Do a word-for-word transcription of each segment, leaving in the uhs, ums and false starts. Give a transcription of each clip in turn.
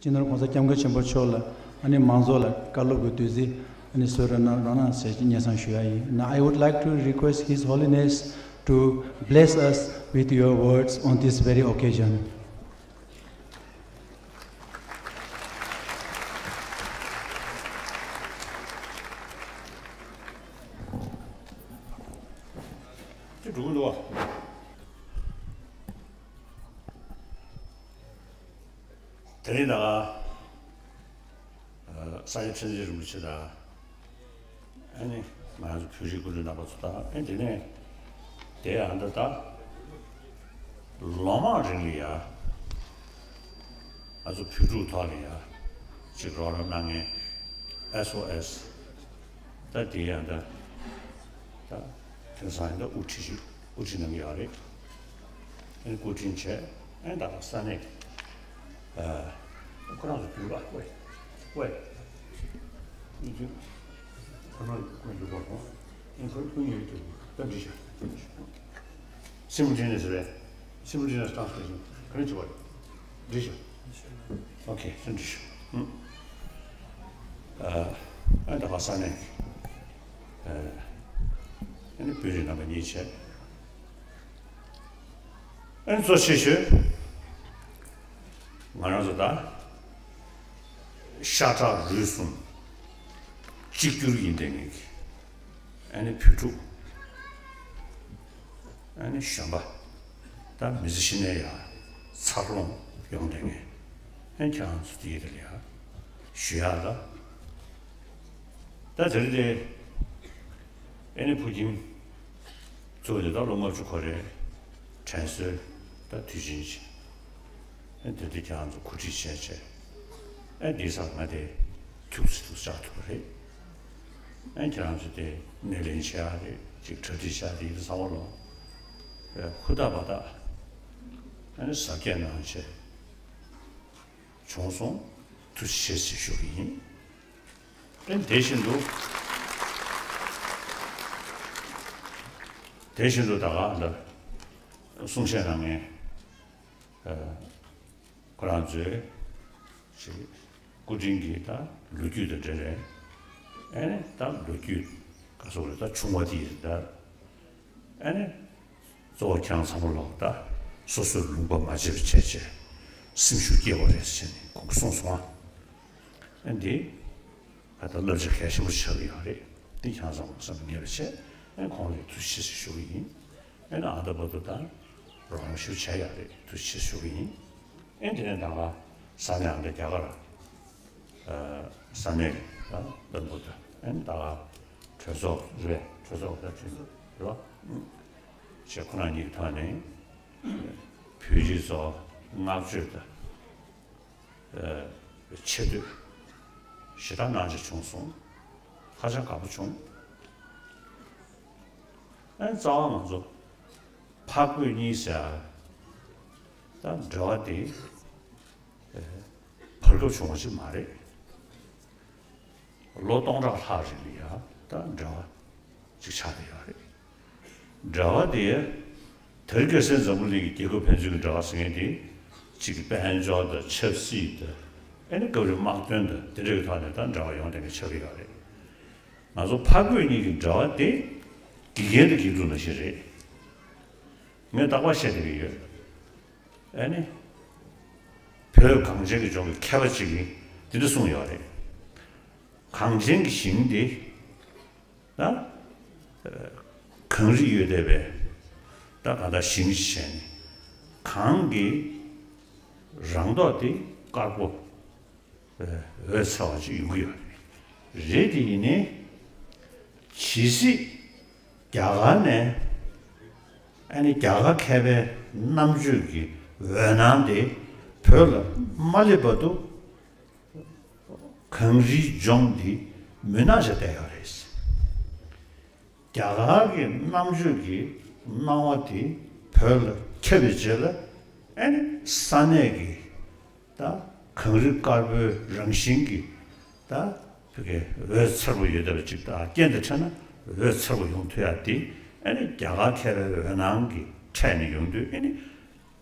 སྤྱི་ནོར་༸གོང་ས་༸སྐྱབས་མགོན་ཆེན་པོ་མཆོག་ལ་ཨ་ནི་མང་ཚོགས་ལ་བཀའ་སློབ་ཀྱི་བདུད་རྩི་ཨ་ནི་གསོལ་རས་གནང་རོགས་གནང་ཟེར་སྙན་སེང་ཞུ་ཡ་ཡིན། Now I would like to request His Holiness to bless us with your words on this very occasion. དེ་འགྲོ་གི་འདུག་བ། དེ་རིང་ད་ང་ཨ་ས་སྐྱ་ཁྲི་འཛིན་རིན་པོ་ཆེ་དང་། ཨ་ནི་ང་ཚོ་བོད་རིགས་སྐུ་མགྲོན་རྣམ་པ་ཚོ་དང་། ཨ་ནི་དེ་ནས་དེ་ཡང་འདི་ད་ལོ་མང་རིང་ལ་ཡ་ང་ཚོ་བོད་ཕྲུག་ཐོག་ལ་ཡ་ཅིག་རོགས་རམ་གནང་མཁན་ཨེས་ཨོ་ཨེས་ད་དེ་ཡང་ད་ད་དེང་སང་ཡང་ད་དབུ་ཁྲིད་ཅིག་དབུ་ཁྲིད་གནང་གི་ཡོད་རེད། ཨ་ནི་སྐུ་དྲིན་ཆེ། ཨ་ནི་ད་ལྟ་ས་གནས་ཨ་ཁོ་རང་ཚོ་བུད་པ། ཝེ་ཝེ། ཨ་ནི་ཁོ་རང་ཁོ་ཡོད་དུས་ཨ་ནི་ཁོ་ཁོ་ཡོད་དུས་ད་འགྲིག་ཤག་སི་མུལ་ཊེ་ནི་ཡས་རེད། སི་མུལ་ཊེ་ནི་ཡས་ཊ་རན་སི་ལེ་ཤན་ག་རེ་བྱེད་པ་རེད། འགྲིག་ཤག་ཨོ་ཁེ། ད་འགྲིག་ཤག་ཨ་ནི་ད་ལྟ་ས་གནས་ཨ་ནི་བོད་རིགས་རྣམ་པ་གཉིས་བྱས། ཨ་ནི་གཙོ་ཆེ་ཤོས་ང་རང་ཚོ་ད་ཤ་ཁྲག་རུས་གསུམ་གཅིག་གྱུར་ཡིན་བསྡད་མཁན་གྱི་ཨ་ནི་བོད་ཕྲུག་ཨ་ནི་གཞོན་པ་ད་མི་ཚེ་ཕྱི་ནས་ཡང་འཚར་ལོངས་ཡོང་བསྡད་མཁན་ཨ་ནི་ཁྱེད་རང་ཚོ་དེའི་རིགས་ལ་ཡང་ཞུ་ཡག་ལ། ད་དེ་རིང་དེ་ཨ་ནི་ཕུའུ་ཅིན་གཙོས་ཏེ་ད་ལོ་ལྔ་བཅུ་འཁོར་རེ་དྲན་གསོའི་ད་དུས་ཆེན་ཞིག་ཨ་ནི་དེ་དུས་ཁྱེད་རང་ཚོ་གོ་སྒྲིག་བྱས་བྱས་ཨ་ནི་འདི་སར་ང་དེ་ཐུགས་སུ་ཐུགས་བཅག་ཐུབ་པ་རེད། ཨ་ནི་ཁྱེད་རང་ཚོ་དེ་སྣེ་ལེན་བྱེད་ཡག་རེད། ཅིག་གྲ་སྒྲིག་བྱེད་ཡག་དེ་ཡིན་ཚང་མ་ལོ་ཧུར་ཐག་འབད་ཐག་ཨ་ནི་གཟབ་རྒྱས་གནང་བྱས། བྱུང་སོང་། ཐུགས་རྗེ་ཆེ་ཞུ་གི་ཡིན། ཨེ་དེ་བཞིན་དུ། དེ་བཞིན་དུ་ད་ག་ལ་གསུང་བཤད་གནང་མཁན་ཨ་ཁོ་རང་ཚོའི་ཅིག་སྐུ་དྲིན་གྱི་ད་ལོ་རྒྱུས་དང་འབྲེལ་བའི་ཨེ་ནས་ད་ལོ་རྒྱུས་ག་ཚོད་རེད། ད་ཆུང་བ་དེ་ཡིན་ད། ཨ་ནི། གཙོ་བོ་ཁྱེད་རང་ཚང་མ་ལོག་ད། སོ་སོའི་ལུང་པ་མ་བརྗེད་པ་བྱས་བྱས། སེམས་ཤུགས་སྐྱེད་དགོས་རེད་ཟེར་ནས་ཁོང་གིས་གསུངས་སོང་ཨ། ཨ་འདི། ད་ལྟ་བསླབ་བྱ་གལ་ཆེན་པོ་ཆགས་ཀྱི་ཡོད་རེད། འདི་ཁྱེད་རང་ཚང་མ་བསམ་ངེས་པ་བྱས། ཨ་ཁོང་ལ་ཐུགས་རྗེ་ཆེ་ཞུ་གི་ཡིན། ཨ་ནི་ཨ་ད་བར་དུ་ད། རོགས་རམ་ཞུ་བྱས་ཡོད་རེད། ཐུགས་རྗེ་ཆེ་ཞུ་གི་ཡིན། ཨ་འདི་ནས་ད་ག་ས་གནས་ཨ་འདི་རྒྱ་གར། ས་གནས་ཀྱི་བློན་པོ་དང་ཨ་ནི་ད་ག་གྲོས་ཚོགས་རེད། གྲོས་ཚོགས་ད་གྲོས་ཚོགས་རེད་བ། ཞེས་ཁོ་རང་གཉིས་ཀྱི་ཐོག་ནས་བོད་སྤྱི་ཚོགས་བསྔགས་བརྗོད་དང་ཆེ་བསྟོད་ཞེ་དྲག་གནང་ཆེད་བྱུང་སོང་། ཧ་ཅང་དགའ་པོ་བྱུང་། ཨ་ནི་རྩ་བ་ང་ཚོ་འཕགས་བོད་གཉིས་ཟེར་ཡ་ད་འབྲེལ་བ་དེ། བར་སྐབས་བྱུང་བ་ཞིག་མ་རེད། ལོ་སྟོང་ཕྲག་ལྷག་རིང་ལ་ཡ་ད་འབྲེལ་བ་ཅིག་ཆགས་བསྡད་ཡོད་རེད། འབྲེལ་བ་དེ་དེ་རིང་ཁ་སང་འཛམ་བུ་གླིང་གི་རྒྱལ་ཁབ་ཕན་ཚུན་གྱི་འབྲེལ་བ་ཟེར་མཁན་དེ་གཅིག་གི་དཔལ་འབྱོར་དང་ཆབ་སྲིད་དང་ཨ་ནི་སྐབས་རེ་དམག་དོན་དང་དེ་འདྲ་གི་ཐོག་ནས་ད་འབྲེལ་བ་ཡོང་བསྡད་མཁན་ཆགས་ཀྱི་ཡོད་རེད། ང་ཚོ་འཕགས་བོད་གཉིས་ཀྱི་འབྲེལ་བ་དེ་དགེ་རྒན་དང་དགེ་ཕྲུག་ནང་བཞིན་རེད། ངས་རྟག་པར་བཤད་བསྡད་ཀྱི་ཡོད། ཨ་ནི། བོད་གངས་ཅན་གྱི་ལྗོངས་ཀྱི་མཁས་པ་ཅིག་གིས་འདི་འདྲ་གསུངས་ཡོད་རེད། གངས་ཅན་གྱི་ཞིང་འདི། ད། གངས་རི་ཡོད་བསྡད་པའི། ད་གང་ལྟར་ཞིང་ཞིག་བྱས་ནས། གངས་ཀྱི་རང་མདོག་དེ་དཀར་པོ། འོད་འཚེར་བ་ཅིག་ཡོང་གི་ཡོད་རེད། རེད་དེ་ཡིན་ནའི། ཇི་སྲིད་རྒྱ་གར་ནས་ཨ་ནི་རྒྱ་གར་མཁས་པའི་རྣམ་དཔྱོད་ཀྱི་འོད་སྣང་དེ་བོད་ལ་མ་སླེབས་བར་དུ་གངས་རིའི་ལྗོངས་འདི་མུན་ནག་ཆགས་བསྡད་ཡོད་རེད། རྒྱ་གར་གྱི་རྣམ་དཔྱོད་ཀྱི་སྣང་བ་དེ་བོད་ལ་ཁྱབ་པའི་རྗེས་ལ་ཨ་ནི་ས་གནས་ཀྱི་ད་གངས་རི་དཀར་པོའི་རང་བཞིན་གྱི་ད་བོད་ཀྱི་འོད་འཚེར་པོ་ཡོད་བསྡད་པ་ཅིག་དང་རྐྱེན་དེ་འཕྲད་ན་འོད་འཚེར་པོ་ཡོང་ཐུབ་ཡ་དེ་ཨ་ནི་རྒྱ་གར་མཁས་པའི་འོད་སྣང་གི་འཕྲད་ནས་ཡོང་དུས་ཨ་ནི།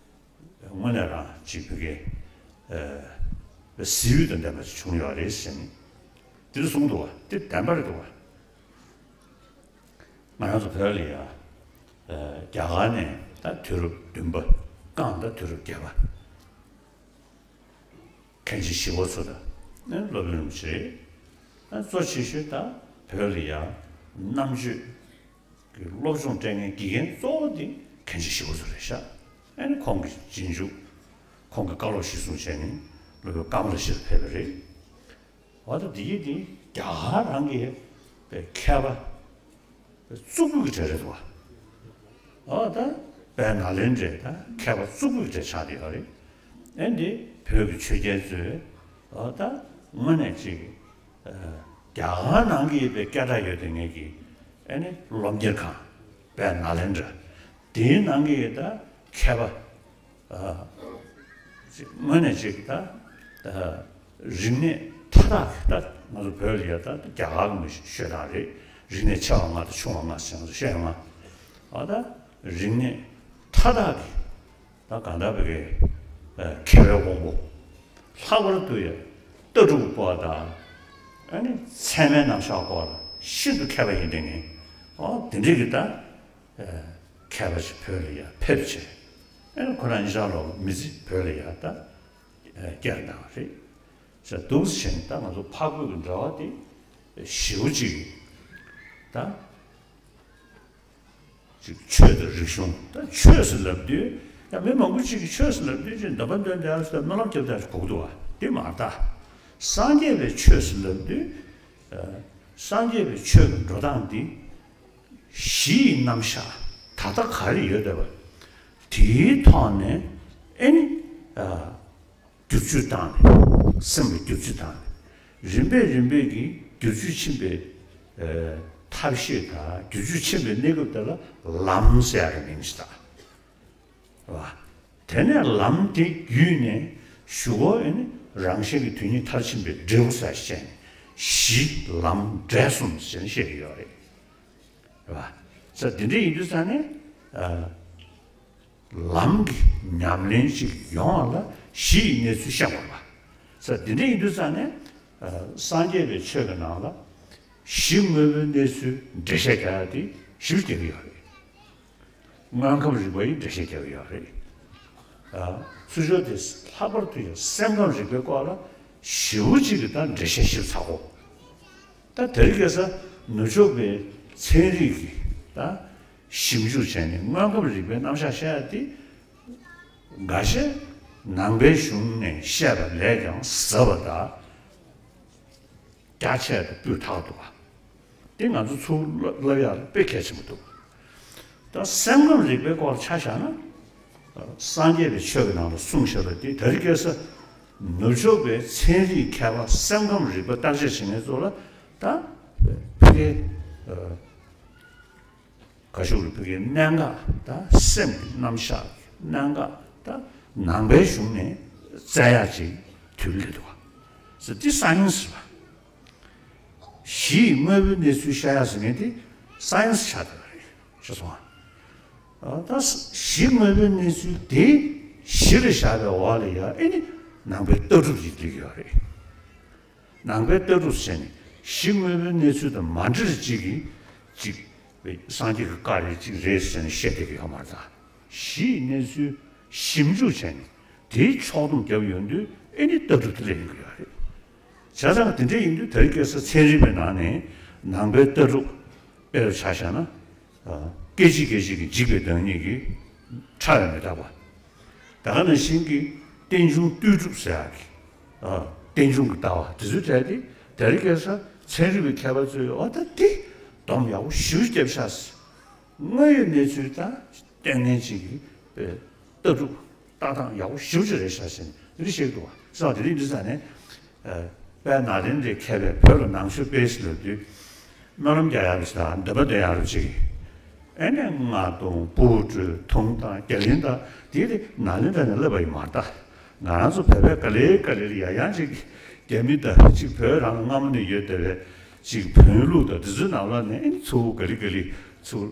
དངོས་གནས་རང་ཅིག་བོད་ཀྱི་ཨ་ གཟི་འོད་དང་ལྡན་པ་ཞིག་བྱུང་ཡོད་རེད་ཟེར་ནས་དེ་འདྲ་གསུངས་འདུག་བ། དེ་བདེན་པ་རེད་འདུག་བ། ང་རང་ཚོ་བོད་ལ་ཡ། རྒྱ་གར་ནས་ད་དུས་རབས་བདུན་པ་རྐང་ད་དུས་རབས་བརྒྱད་པ། མཁན་ཆེན་ཞི་བ་འཚོ་དང་སློབ་དཔོན་རིན་པོ་ཆེ་རེད། གཙོ་ཆེ་ཤོས་ད་བོད་ལ་ཡ་རྣམ་དཔྱོད་ཀྱི་སློབ་སྦྱོང་སྤྲད་མཁན་དགེ་རྒན་གཙོ་བོ་དེ་མཁན་ཆེན་ཞི་བ་འཚོ་རེད་ཤག་ཨ་ནི་ཁོང་གི་རྗེས་འཇུག་ཁོང་གི་བཀའ་སློབ་གཞིར་བཟུང་བྱས་ནས་སློབ་དཔོན་ཀ་མ་ལ་ཤཱི་ལ་ཕེབས་པ་རེད། འོ་ད་འདི་ཡི་འདི་རྒྱ་གར་རང་གི་མཁས་པ་གཙུག་ཕུད་ཀྱི་གྲས་རེད་འདུག་བ། འོ་ད་དཔལ་ནཱ་ལེནྡྲའི་ད་མཁས་པ་གཙུག་ཕུད་ཀྱི་གྲས་ཆགས་བསྡད་ཡོད་རེད། ཨེ་འདི་བོད་ཀྱི་ཆོས་རྒྱལ་ཚོས་འོ་ད་དངོས་གནས་ཅིག་རྒྱ་གར་ནང་གི་པའི་སྐད་གྲགས་ཡོད་དེ་ངེད་ཀྱི་ཨེ་ནི་སློབ་གཉེར་ཁང་དཔལ་ནཱ་ལེནྡྲ་དེའི་ནང་གི་ད་མཁས་པ། ཨ། དངོས་གནས་ཅིག་ད། ཨ། རིག་གནས་མཐའ་དག་གི་ད་ང་ཚོ་བོད་ལ་ཡ་ད་རྒྱ་གར་གྱི་མི་ཤོད་སྟངས་རེད། རིག་གནས་ཆེ་བ་ལྔ་དང་ཆུང་བ་ལྔ་ཟེར་ང་ཚོ་ཤོད་ཡོང་ང་། ཨ་ད་རིག་གནས་མཐའ་དག་གི་ད་གང་ལྟར་བོད་ཀྱི་མཁས་པའི་དབང་པོ་ལྷག་པར་དུ་ཡ་ལྟ་གྲུབ་སྐོར་དང་ཨ་ནི་ཚད་མའི་རྣམ་གཞག་སྐོར་ལ་ཤིན་ཏུ་མཁས་པ་ཡིན་དེ་ངས་ཨོ་དེ་འདྲས་ཀྱི་ད། མཁས་པ་ཞིག་བོད་ལ་ཡར་ཕེབས་བྱས། ཨེ་ཁོ་རང་ཉིད་ལོ་མི་ཚེ་བོད་ལ་ཡར་ད་བསྐྱལ་གནང་བ་རེད། ཟེར་འདུག་ཟེར་ནས་ད་ང་ཚོ་འཕགས་བོད་ཀྱི་འབྲེལ་བ་དེ་ཞེ་པོ་ཅིག་ད་ཅིག་ཆོས་དང་རིག་གཞུང་ད་ཆོས་ཟེར་ལབ་དུས་ཡང་མི་མང་པོ་ཅིག་གིས་ཆོས་ཟེར་ལབ་དུས་ཅིག་འདོན་པ་འདོན་བསྡད་ཡ་ཟེར་སྨོན་ལམ་རྒྱབ་བསྡད་ཡ་ཟེར་གོ་གི་འདུག་བ། དེ་མ་རེད་ད། སངས་རྒྱས་པའི་ཆོས་ཟེར་ལབ་དུས་སངས་རྒྱས་པའི་ཆོས་ཀྱི་འགྲོ་སྟངས་འདི། གཞི་ཡི་རྣམ་གཞག་ད་ལྟ་ག་རེ་ཡོད་བསྡད་པ། དེའི་ཐོག་ནས་ཨེ་ནི། ཨ། བསྒྱུར་བཅོས་བཏང་ནས་སེམས་ལ་བསྒྱུར་བཅོས་བཏང་ནས་རིམ་པས་རིམ་པས་ཀྱིས་བསྒྱུར་བཅོས་ཕྱིན་པའི་ཨ། ཐབས་ཤེས་དང་བསྒྱུར་བཅོས་ཕྱིན་པའི་གནས་སྐབས་དེ་ལ་ལམ་ཟེར་ཡག་གི་མིང་ཞིག་བཏགས། བ། དེ་ནས་ལམ་དེ་བརྒྱུད་ནས་གཞུག་གུ་ཨེ་ནི་རང་གཞན་གྱི་དོན་གཉིས་མཐར་ཕྱིན་པའི་འབྲས་བུ་ཟེར་བཤད་ནས་གཞི་ལམ་འབྲས་གསུམ་ཟེར་ནས་བཤད་ཀྱི་ཡོད་རེད། རེད་བ། ས་འདི་འདྲ་ཡིན་དུས་ཙང་ནས་ཨ། ལམ་གྱི་ཉམས་ལེན་ཞིག་ཡོང་བ་ལ་གཞི་ཡི་གནས་ཚུལ་ཤེས་དགོས་པ། ས་འདི་འདྲ་ཡིན་དུས་ཙང་ནས་ཨ། སངས་རྒྱས་པའི་ཆོས་ཀྱི་ནང་ལ་གཞི་དངོས་པོའི་གནས་ཚུལ་འགྲེལ་བཤད་རྒྱག་ཡ་དེ་ཞིབ་རྒྱག་གི་ཡོད་རེད། དངོས་ཁམས་རིག་པ་ཡི་འགྲེལ་བཤད་རྒྱག་གི་ཡོད་རེད། ཨ། ཚུར་ཕྱོགས་དེ་ལྷག་པར་དུ་ཡང་སེམས་ཁམས་རིག་པའི་སྐོར་ལ་ཞེ་པོ་ཅིག་གི་ད་འགྲེལ་བཤད་ཞིབ་ཚགས་པོ། ད་དེ་རིང་ཁ་སང་ནུབ་ཕྱོགས་པའི་ཚན་རིག་གི་ད་ཞིབ་འཇུག་བྱས་ནས་དངོས་ཁམས་རིག་པའི་རྣམ་གཞག་བཤད་ཡ་དེ་འགའ་ཤས་ནང་པའི་གཞུང་ནས་བཤད་པ་ལས་ཀྱང་ཟབ་པ་དང་། རྒྱ་ཆེ་དང་སྤུས་དག་འདུག་བ། འདི་ང་ཚོ་ཚུར་བསླབ་ཡག་དཔེ་གལ་ཆེན་པོ་འདུག་ད་སེམས་ཁམས་རིག་པའི་སྐོར་ཆ་བཞག་ན། སངས་རྒྱས་པའི་ཆོས་ཀྱི་ནང་ལ་གསུངས་བཞག་པ་འདི་དེ་རིང་ཁ་སང་ནུབ་ཕྱོགས་པའི་ཚན་རིག་མཁས་པ་སེམས་ཁམས་རིག་པ་བརྟག་དཔྱད་བྱེད་མཁན་ཚོ་ལ་ད་ཕ་གིའི། ག་ཤུག་རུ་ཕ་གིའི་གནད་འགག་དང་སེམས་ཀྱི་རྣམ་གཞག་གི་གནད་འགག་དང་ནང་པའི་གཞུང་ནས་བཙལ་ཡག་ཅིག་དུས་སླེབས་འདུག་བ། ཟེར་འདི་སའེན་སི་རེད་བ། གཞི་ཡི་དངོས་པོའི་གནས་ཚུལ་བཤད་ཡག་ཟེར་མཁན་དེ་སའེན་སི་ཆགས་བསྡད་པ་རེད་ཤེས་སོང་ང་། ད་གཞི་དངོས་པོའི་གནས་ཚུལ་དེ་གཞི་ལ་བཞག་པའི་འོག་ལ་ཡ་ཨེ་ནི་ནང་པའི་ལྟ་གྲུབ་ཅིག་སླེབས་ཡོད་རེད། ནང་པའི་ལྟ་གྲུབ་ཟེར་ནས་གཞི་དངོས་པོའི་གནས་ཚུལ་དང་མ་འདྲེས་ཅིག་གིས་ཅིག་སངས་རྒྱས་ཀྱི་བཀའ་རེད་ཅིག་རེད་ཟེར་ནས་བཤད་བསྡད་ཀྱི་ཡོད་མ་རེད་ད། གཞི་ཡི་གནས་ཚུལ་ཞིབ་འཇུག་བྱས་ནས་དེའི་ཕྱོགས་སྡོམ་བརྒྱབ་ཡོང་དུས་ཨེ་ནི་ལྟ་གྲུབ་དེ་འདྲ་ཡོང་གི་ཡོད་རེད། བྱས་ཙང་དེ་འདྲ་ཡིན་དུས་དེ་རིང་ཁ་སང་ཚན་རིག་པའི་ནང་ནས་ནང་པའི་ལྟ་གྲུབ་དཔེར་ཆ་བཞག་ན། སྐད་ཅིག་སྐད་ཅིག་གིས་འཇིག་པའི་བདག་ཉིད་ཀྱི་ཕྲ་བའི་མི་རྟག་པ། ད་ག་ནང་བཞིན་གྱི་རྟེན་འབྱུང་ལྟོས་གྲུབ་ཟེར་ཡག་གི། ཨ། རྟེན་འབྱུང་གི་ལྟ་བ་དེ་ཚོའི་གྲས་དེ་དེ་རིང་ཁ་སང་ཚན་རིག་པའི་མཁས་པ་ཚོས་ཨ་ད་དེ་སྡོམ་ཡག་པོ་ཞེ་པོ་བརྒྱབ་ཤག་ཟེར། དངོས་ཡོད་གནས་ཚུལ་དང་ལྟས་ངན་ཅིག་གི་ལྟ་གྲུབ་ལྟ་སྟངས་ཡག་པོ་ཞེ་པོ་ཅིག་རེད་ཤག་ཟེར་ནས་དེ་འདྲ་བཤད་ཀྱི་འདུག་བ། ཟེར་བ་དེ་རིང་འདི་ཟ་ནས། དཔལ་ནཱ་ལེནྡྲའི་མཁས་པས་བོད་ལ་ནང་ཆོས་སྤེལ་ཟེར་ལབ་དུས། སྨོན་ལམ་རྒྱག་ཡག་རུ་ཞིག་དང་འདོན་པ་འདོན་ཡག་རུ་ཅིག་ཨེ་ནས་རྔ་བརྡུང་སྤུ་གྲོས་དུང་དང་རྒྱ་གླིང་དང་དེ་དེ་ནཱ་ལེནྡྲ་ནས་བསླབས་པ་ཡིན་མ་རེད་ད། ང་རང་ཚོ་བོད་པའི་ག་ལེ་ག་ལེ་ལ་ཡ་ཡང་ཅིག་རྒྱ་མི་དང་ཅིག་བོད་རང་སྔ་མོ་ནས་ཡོད་བསྡད་པའི་ཅིག་བོན་ལུགས་དང་དེ་ཚོའི་ནང་ལ་ནས་ཨེ་ནས་ཚུར་ག་ལེ་ག་ལེ་ཚུར།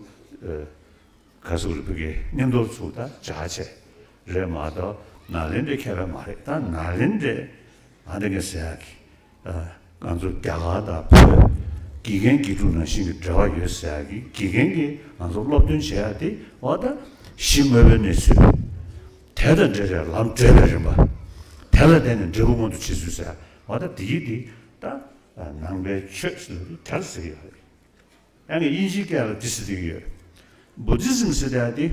ག་ཟེར་རེད་བོད་ཀྱི་བསྙེན་རྫོགས་ཚུགས་ད་བྱ་བྱེད་རེད་མ་གཏོགས་ནཱ་ལེནྡྲའི་མཁས་པ་མ་རེད། ད་ནཱ་ལེནྡྲའི་ ཨ་འདི་ག་ཟེར་ཡག་གི། ཨ། ང་ཚོ་རྒྱ་གར་དང་བོད་དགེ་རྒན་དགེ་ཕྲུག་ནང་བཞིན་གྱི་འབྲེལ་བ་ཡོད་ཟེར་ཡག་གི། དགེ་རྒན་གྱིས་ང་ཚོ་སློབ་སྟོན་བྱེད་ཡག་དེ་འོ་ད་གཞི་དངོས་པོའི་གནས་ཚུལ། དེ་དང་འབྲེལ་བའི་ལམ་བགྲོད་པའི་རིམ་པ། དེ་ལ་བརྟེན་ནས་འབྲས་བུ་མངོན་དུ་བྱེད་ཚུལ་ཟེར་ཡག་འོ་ད་དེ་ཡི་དེ་ད་ནང་པའི་ཆོས་ཟེར་དེ་ལ་ཟེར་གྱི་ཡོད་རེད། ཡང་ན་དབྱིན་ཇིའི་སྐད་ལ་འདི་ཟེར་གྱི་ཡོད། Buddhism ཟེར་ཡག་དེ།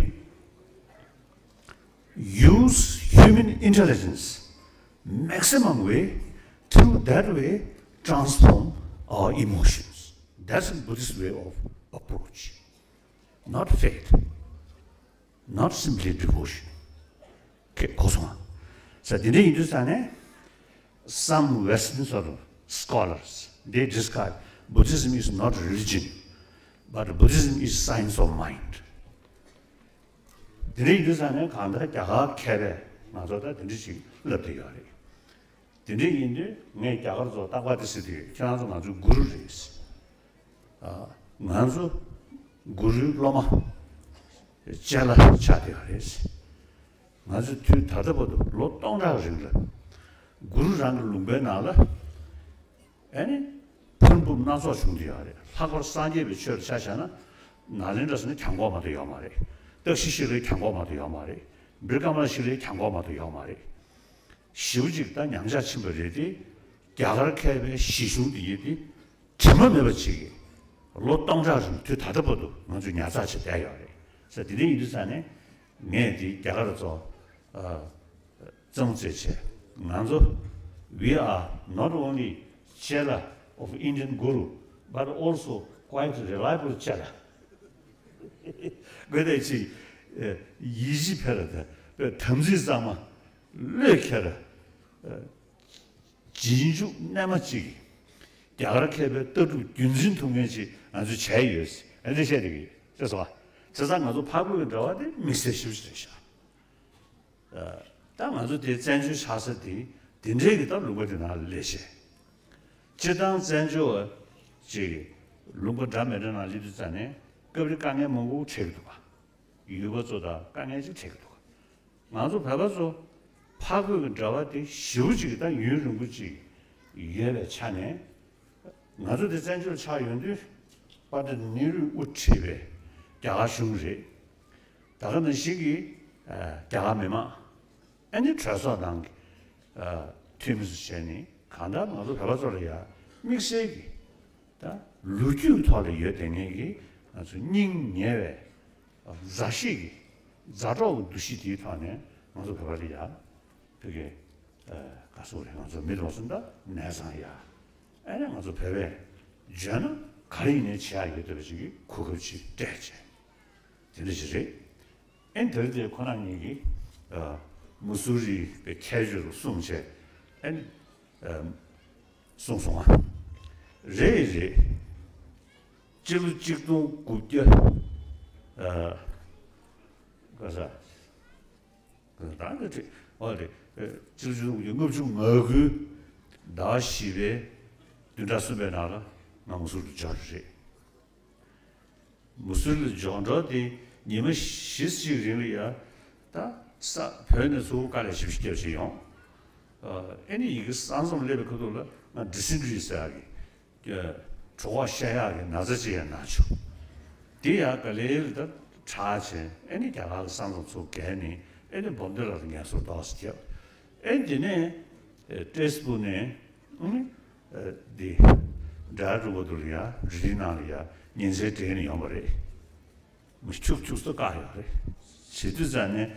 Use human intelligence maximum way to that way transform our emotions. That's a Buddhist way of approach. Not faith. Not simply devotion. Okay, གོ་སོང་ང་། ས་དེ་འདྲ་ཡིན་དུས་ཙང་ནས། Some Western sort of scholars, they describe Buddhism is not religion, but Buddhism is science of mind. དེ་འདྲ་ཡིན་དུས་ཙང་ནས་གང་ལྟར་རྒྱ་གར་མཁས་པས་ང་ཚོ་ད་དེ་འདྲ་ཞིག་ལབ་བསྡད་ཡོད་རེད། དེ་འདྲ་ཡིན་དུས་ངས་རྒྱ་གར་ཚོ་རྟག་པར་དེ་ཟེར་དུས་ཁྱེད་རང་ཚོ་ང་ཚོའི་གུ་རུ་རེད། ཨ། ང་ཚོ་གུ་རུའི་སློབ་མ་ཅ་ལག་ཆགས་བསྡད་ཡོད་རེད། ང་ཚོས་དུས་ད་ལྟ་བར་དུ་ལོ་སྟོང་ཕྲག་རིང་ལ་གུ་རུ་རང་གི་ལུང་པའི་ནང་ལ་ཨ་ནི་ཕུར་འབུབ་སྣ་ཚོགས་བྱུང་བསྡད་ཡོད་རེད། ལྷག་པར་སངས་རྒྱས་པའི་ཆོས་ལ་ཆ་བཞག་ན་ནཱ་ལེནྡྲ་ཟེར་ན་གྱང་གོག་མ་གཏོགས་ཡོད་མ་རེད། སྟག་ཤི་ཤི་ལའི་གྱང་གོག་མ་གཏོགས་ཡོད་མ་རེད། བི་ཀྲ་མ་ཤི་ལའི་གྱང་གོག་མ་གཏོགས་ཡོད་མ་རེད། ཞེ་པོ་ཅིག་ད་ཉམས་ཆག་ཕྱིན་པ་རེད་དེ། རྒྱ་གར་མཁས་པའི་གཞི་གཞུང་འདི་ཡིན་ཏེ། དྲི་མ་མེད་པ་ཅིག་གིས་ལོ་སྟོང་ཕྲག་རིང་དུས་ད་ལྟ་བར་དུ་ང་ཚོས་ཉར་ཚགས་བྱས་བསྡད་ཡོད་རེད། ས་དེ་འདྲ་ཡིན་དུས་ཙང་ནས་ངས་འདི་རྒྱ་གར་ཚོ་ཨ་རྩེད་མོ་རྩེད་བྱས། ང་ཚོ། We are not only chela of Indian Guru, but also quite reliable chela. དགོས་དེ་ཅིག་ཡིད་ཆེས་འཕེར་ར་དང་དམ་ཚིག་གཙང་མ། བློས་འཁེལ་ར། རྗེས་འཇུག་རྣལ་མ་གཅིག་གིས་རྒྱ་གར་མཁས་པའི་ལྟ་གྲུབ་རྒྱུན་འཛིན་ཐུབ་མཁན་ཅིག་ང་ཚོས་བྱས་ཡོད་ཟེར། ཨ་འདི་བཤད་བསྡད་ཀྱི་ཡོད། ཤེས་སོང་ང་། བྱས་ཙང་ང་ཚོ་འཕགས་བོད་ཀྱི་འབྲེལ་བ་དེ་དམིགས་བསལ་ཞེ་པོ་ཅིག་རེད་ཤག་ད་ང་ཚོ་དེ་བཙན་བྱོལ་ཆགས་ས་དེ་དེ་འདྲའི་གི་ད་ལུང་པ་དེ་ནང་ལ་སླེབས་བྱས། སྤྱིར་བཏང་བཙན་བྱོལ་བ་ཅིག་ལུང་པ་འདྲ་མི་འདྲ་ནང་སླེབས་དུས་ཙང་ནས་སྐབས་རེ་དཀའ་ངལ་མང་པོ་འཕྲད་ཀྱི་འདུག་ག་ཡུལ་པ་ཚོ་དང་དཀའ་ངལ་ཅིག་འཕྲད་ཀྱི་འདུག་ག་ང་ཚོ་བོད་པ་ཚོ་འཕགས་བོད་ཀྱི་འབྲེལ་བ་དེ་ཞེ་པོ་ཅིག་ད་ཡུན་རིང་པོ་ཅིག་ཡོད་པའི་ཆ་ནས། ང་ཚོ་དེ་བཙན་བྱོལ་ཆགས་ཡོང་དུས་པཎྜི་ཏ་ནེ་རུས་དབུ་ཁྲིད་པའི་རྒྱ་གར་གཞུང་རེད། ད་ག་ནང་བཞིན་གྱི་ཨ་རྒྱ་གར་མི་མང་ཨ་ནི་གྲོས་ཚོགས་ནང་གི་ཨ་འཐུས་མི་ཚོ་བྱས་ནས་གང་ལྟར་ང་ཚོ་བོད་པ་ཚོ་ལ་ཡ་དམིགས་བསལ་གྱི་ད་ལོ་རྒྱུས་ཐོག་ལ་ཡོད་བསྡད་མཁན་གྱི་ང་ཚོ་སྙིང་ཉེ་བའི་མཛའ་བཤེས་ཀྱི་མཛའ་གྲོགས་ཀྱི་འདུ་ཤེས་དེའི་ཐོག་ནས་ང་ཚོ་བོད་པ་ལ་ཡ་ཕ་གི་ཨ་ག་ཟེར་དགོས་རེད། ང་ཚོ་མི་དེ་ཚོ་ད་ནས་ཚང་ཡ། ཨ་ནི་ང་ཚོ་བོད་པས་འཇོན་ན་ག་རེ་ཡིན་ནའི་བྱེད་ཡག་ཡོད་བསྡད་པ་ཅིག་གི་གོ་སྐབས་ཅིག་སྤྲད་བྱས། དེ་འདྲ་ཞིག་རེད། ཨ་ནི་དེ་རིང་དེ་ཁོ་རང་གཉིས་ཀྱིས་ཨ་མུ་སུ་རི་པའི་ཁྱད་ཆོས་ལ་གསུངས་བྱས། ཨ་ནི་ཨ་གསུངས་སོང་ང་། རེད་རེད། སྤྱི་ལོ་གཅིག་སྟོང་དགུ་བརྒྱ་ཨ་ག་ས། ད་ནི་ཁྲི་འོ་རེད། སྤྱི་ལོ་ཆིག་སྟོང་དགུ་བརྒྱ་ལྔ་བཅུ་ང་དགུའི་ཟླ་བ་བཞི་པའི་བདུན་ཕྲག་གསུམ་པའི་ནང་ལ་ང་མུ་སུ་རི་ལ་འབྱོར་རེད། མུ་སུ་རི་ལ་འབྱོར་འགྲོ་དེ་ཉི་མ་བཞི་ཅིག་རིང་ལ་ཡ་ད་ས་བོད་ནས་ཚུར་དཀའ་ལས་ཞེ་པོ་ཞིག་བརྒྱབ་བྱས་ཡོང་། ཨ་ནི་ཡི་གེ་ས་མཚམས་སླེབས་པའི་ཁ་ཐུག་ལ་ང་ཌི་སེན་ཊི་རི་ཟེར་ཡག་གི་གྲོད་ཁོག་བཤལ་ཡག་གི་ན་ཚ་ཅིག་ཡང་ན་བྱུང་། དེ་ཡང་ག་ལེ་ལ་ད་དྲག་བྱས། ཨེ་ནི་རྒྱ་གར་ལ་ས་མཚམས་ཚུར་བརྒལ་ནས་ཨེ་ནི་སྦོམ་སྡེ་ལ་ངལ་གསོ་ཏོག་ཙམ་བརྒྱབ། ཨེ་དེ་ནས་ཨེ་ཏྲེས་པུ་ནས་ཨེ་ནི་ཨེ་འདི་ཌའི་རེག་ཊ་རུ་བ་དུ་ལ་ཡ་རི་ལི་ནང་ལ་ཡ་ཉིན་མཚན་སྦྲེལ་ནས་ཡོང་བ་རེད། མི་ཁྱུག་ཁྱུག་ཙམ་བཀག་ཡོད་རེད། བྱེད་དུས་ཙང་ནས་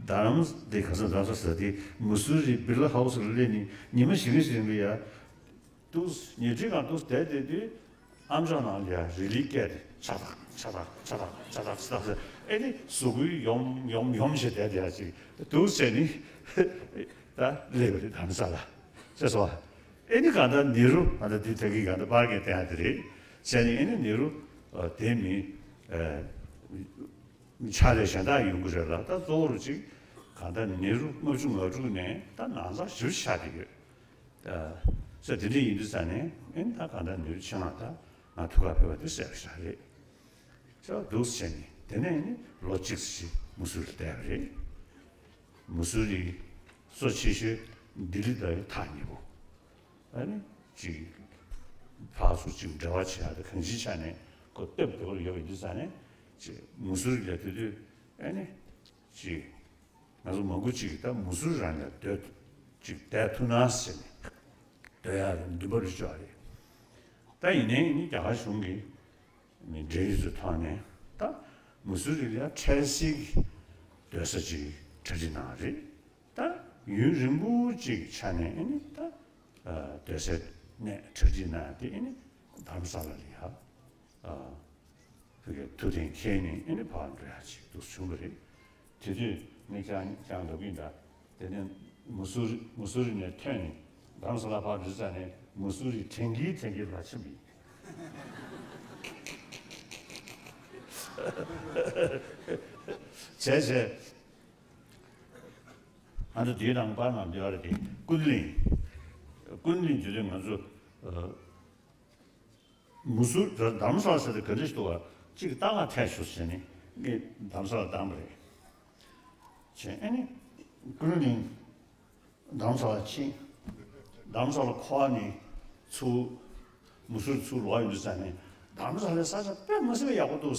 རྡ་རམ་ས་དེ་ག་ས་རྡ་རམ་ས་ས་དེ་མུ་སུ་རི་བི་ལ་ཧའུ་སི་ལ་སླེབས་ནས་ཉི་མ་བཞི་ལྔ་ཞིག་རིང་ལ་ཡ། ཏུས་ཉལ་ཁྲིའི་སྒང་ཏུས་བསྡད་བསྡད་དུས་ཨམ་ཅོག་ནང་ལ་ཡ་རི་ལིའི་སྐད་དེ་ཆ་ཐག་ཆ་ཐག་ཆ་ཐག་ཆ་ཐག་ཆ་ཐག་ཟེར། ཨེ་ནི་གཟུགས་པོའི་ཡོམ་ཡོམ་ཡོམ་ཞེས་བསྡད་དེ་ཡ་ཅིག་ཏུས་བྱས་ནི་ད་སླེབས་པ་རེད། ད་ནི་ས་ལ་ཅེས་སོ། ཨེ་ནི་གང་ལྟར་ནེ་རུ་ཨ་ད་དེ་ད་གི་གང་ལྟར་པར་གྱི་བསྟན་ཡ་དེ་རེད་བྱས་ནི། ཨེ་ནི་ནེ་རུ་དེ་མི་ཕྱག་ལས་གཞན་དག་ཡོང་གི་རེད་ལ། ད་གཙོ་བོར་ཅིག་གང་ལྟར་ནེ་རུ་ལྔ་བཅུ་ང་དྲུག་ནས་ད་ནང་ཚགས་ཞིབ་ཆགས་བསྡད་ཡོད། ས་དེ་འདྲ་ཡིན་དུས་ཙང་ནས་ཨེ་ད་གང་ལྟར་ནེ་རུ་ཆེད་མངགས་ད་ང་ཐུག་ག་ཕེབས་པ་དེ་གསལ་པོ་ཞིག་རེད། ས་འདུག་བྱས་ནས་དེ་ནས་ནི་ལོ་གཅིག་ཙམ་ཞིག་མུ་སུ་རི་བསྡད་པ་རེད། མུ་སུ་རི་གཙོ་ཆེ་ཤོས་ལྡི་ལི་དང་ཐག་ཉེ་པོ། ཨ་ནི་ཅིག་ཕར་ཚུར་ཅིག་འབྲེལ་བ་བྱེད་ཡག་དེ་གང་ཅིའི་ཆ་ནས་ཁོ་སྟབས་བདེ་པོ་ཡོད་པ་ཡིན་དུས་ཙང་ནས་ཅིག་མུ་སུ་རི་ལ་དེ་དུས་ཨ་ནི་ཅིག་ང་ཚོ་མང་པོ་ཅིག་ད་མུ་སུ་རི་རང་ལ་སྡོད་ཅིག་བསྡད་ཐུབ་ན་ཟེར་ནས་སྡོད་ཡག་གི་འདུན་པ་རེ་བཅོས་རེད། ད་ཡིན་ནའི་ནི་རྒྱ་གར་གཞུང་གིས་ནི་འབྲེལ་ཡོད་ཚོའི་ཐོག་ནས་ད་མུ་སུ་རི་ལ་འཕྲལ་སེལ་གྱི་སྡོད་ས་ཅིག་གྲ་སྒྲིག་གནང་རེད། ད་ཡུན་རིང་པོ་ཅིག་ཆ་ནས་ཨ་ནི་ད་སྡོད་སའི་གནས་གྲ་སྒྲིག་གནང་དེ་ཨ་ནི་རྡ་རམ་ས་ལ་ལ་ཡ་ཕ་གིའི་ཐུགས་གཏན་འཁེལ་ནས་ཨ་ནི་ཕར་འགྲོ་ཡག་ཅིག་འདུག་བྱུང་བ་རེད། དེ་དུས་ངས་ཀྱང་ཀྱང་ལབ་ཀྱིན་གདའ། དེ་ནས་མུ་སུ་རི་མུ་སུ་རི་ནས་ཐོན་ནས་རྡ་རམ་ས་ལ་ཕར་འགྲོ་ཙ་ནས་མུ་སུ་རི་དྲན་གྱིན་དྲན་གྱིན་ལ་ཕྱིན་པ་ཡིན། བྱས་བྱས། ང་ཚོ་དེའི་ནང་པར་ནང་འདུས་པ་རེད་དེ་ཀུན་གླིང་། ཀུན་གླིང་དེ་དུས་ང་ཚོ་མུ་སུ་རི་རྡ་རམ་ས་ལ་ཟེར་དེ་ག་འདྲ་ཞིག་འདུག་ག་གཅིག་ལྟ་ག་ཐད་ཤོག་ཟེར་ནས་ངས་རྡ་རམ་ས་ལ་བཏང་པ་རེད། བྱས་ཨ་ནི་ཀུན་གླིང་རྡ་རམ་ས་ལ་ཕྱིན། རྡ་རམ་ས་ལ་འཁོར་ནས་ཚུར་མུ་སུ་རི་ཚུར་ལོག་ཡོང་དུས་ཙ་ནས་རྡ་རམ་ས་ལའི་ས་ཆ་དཔེ་མི་སྲིད་པ་ཡག་པོ་འདུག་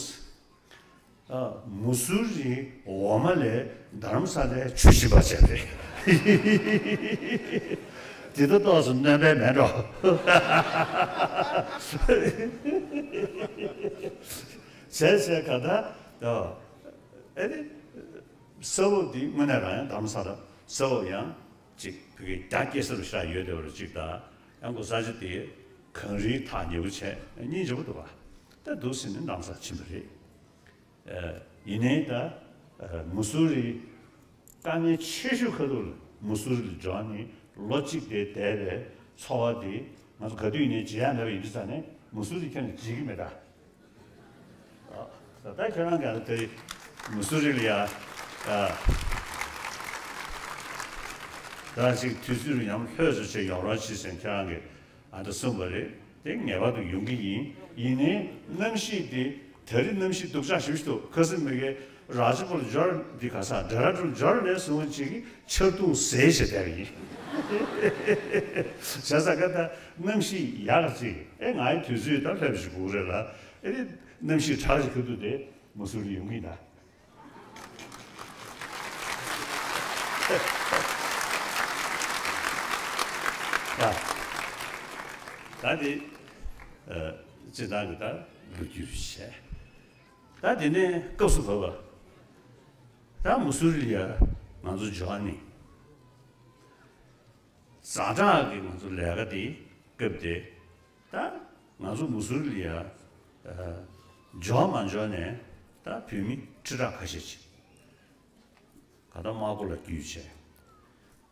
ཨ། མུ་སུ་རིའི་འོ་མ་ལས་རྡ་རམ་ས་ལའི་ཆུ་ཞིམ་པ་བྱས་རེད། དེ་ལྟ་ཏོག་ཙམ་སྣོན་པ་མེད་འགྲོ། བྱས་བྱས་ག་ད་ཨ་ཨེ་རེད། ས་འོག་འདི་དངོས་གནས་རང་ཡང་རྡ་རམ་ས་ལ་ས་འོག་ཡང་ཅིག་བོད་ཀྱི་རྒྱ་སྐྱེད་ས་རུ་ཤར་ཡོད་བསྡད་པ་རུ་ཅིག་དང་ཡང་ཁོ་ས་ཆ་དེ་གངས་རིའི་ཐག་ཉེ་པོ་བྱས་སྙིང་རྗེ་པོ་འདུག་བ། ད་འདུག་ཟིན་ནས་རྡ་རམ་ས་ལ་ཕྱིན་པ་རེད། ཨ། ཡིན་ནའི་ད་ཨ་མུ་སུ་རི་དཀའ་ངལ་ཆེ་ཤོས་ཁ་ཐུག་ལ་མུ་སུ་རི་ལ་འབྱོར་ནས་ལོ་གཅིག་དེ་བསྡད་པའི་ཚོར་བ་དེ་ང་ཚོ་ག་དུས་ཡིན་ནའི་བརྗེད་ཡག་མེད་པ་ཡིན་དུས་ཙང་ནས་མུ་སུ་རི་ཁྱོན་ནས་བརྗེད་ཀྱི་མེད་ད། ད་ལྟ་ཁྱེད་རང་ག་ལ་དེ་མུ་སུ་རི་ལ་ཡ། ཨ། ད་ཅིག་དུས་ཚོད་ཡང་ལྷོད་སུ་ཆེ་ཡོང་རོགས་བྱེད་ཟེར་ཁྱེད་རང་གིས་ཨ་ད་གསུངས་པ་རེད། དེ་ངེས་པར་དུ་ཡོང་གི་ཡིན། ཡིན་ནའི་གནམ་གཤིས་དེ་ད་རེས་གནམ་གཤིས་སྡུག་ཅག་ཞེ་པོ་ཞིག་འདུག་ཁ་སང་མི་གེ་ར་ཇ་པུར་འབྱོར་འདི་ག་ས་ཌེ་ར་ཌུན་འབྱོར་ནས་བཟུང་ཅིག་གི་ཆར་གདུང་ཟེར་བྱས་བསྡད་པ་ཡིན། བྱས་ཙང་ཀ་ད་གནམ་གཤིས་ཡག་ཅིག་ཨེ་ང་ཡི་དུས་ཚོད་ད་ལྷོད་པ་ཞིག་དགོས་རེད་ལ། ཨེ་རེད། གནམ་གཤིས་དྲག་ཅིག་ཁ་ཐུག་དེ་མུ་སུ་རི་ཡོང་གི་ཡིན་ད། ད་ད་དེ་ཨ་སྤྱིར་བཏང་གི་ད་ལོ་རྒྱུས་བཤད། ད་དེ་ནས་སྐབས་སུ་བབས་པ། ད་མུ་སུ་རི་ལ་ཡ་ང་ཚོ་འབྱོར་ནས། ཛ་དྲག་གི་ང་ཚོ་ལས་ཀ་དེ་སྐབས་དེ་ད་ང་ཚོ་མུ་སུ་རི་ལ་ཡ་ཨ་འབྱོར་མ་འབྱོར་ནས་ད་བོད་མི་ཁྲི་ཕྲག་ཁ་ཤས་ཅིག་ག་ད་དམག་སྒར་ལ་བརྒྱུད་བྱས་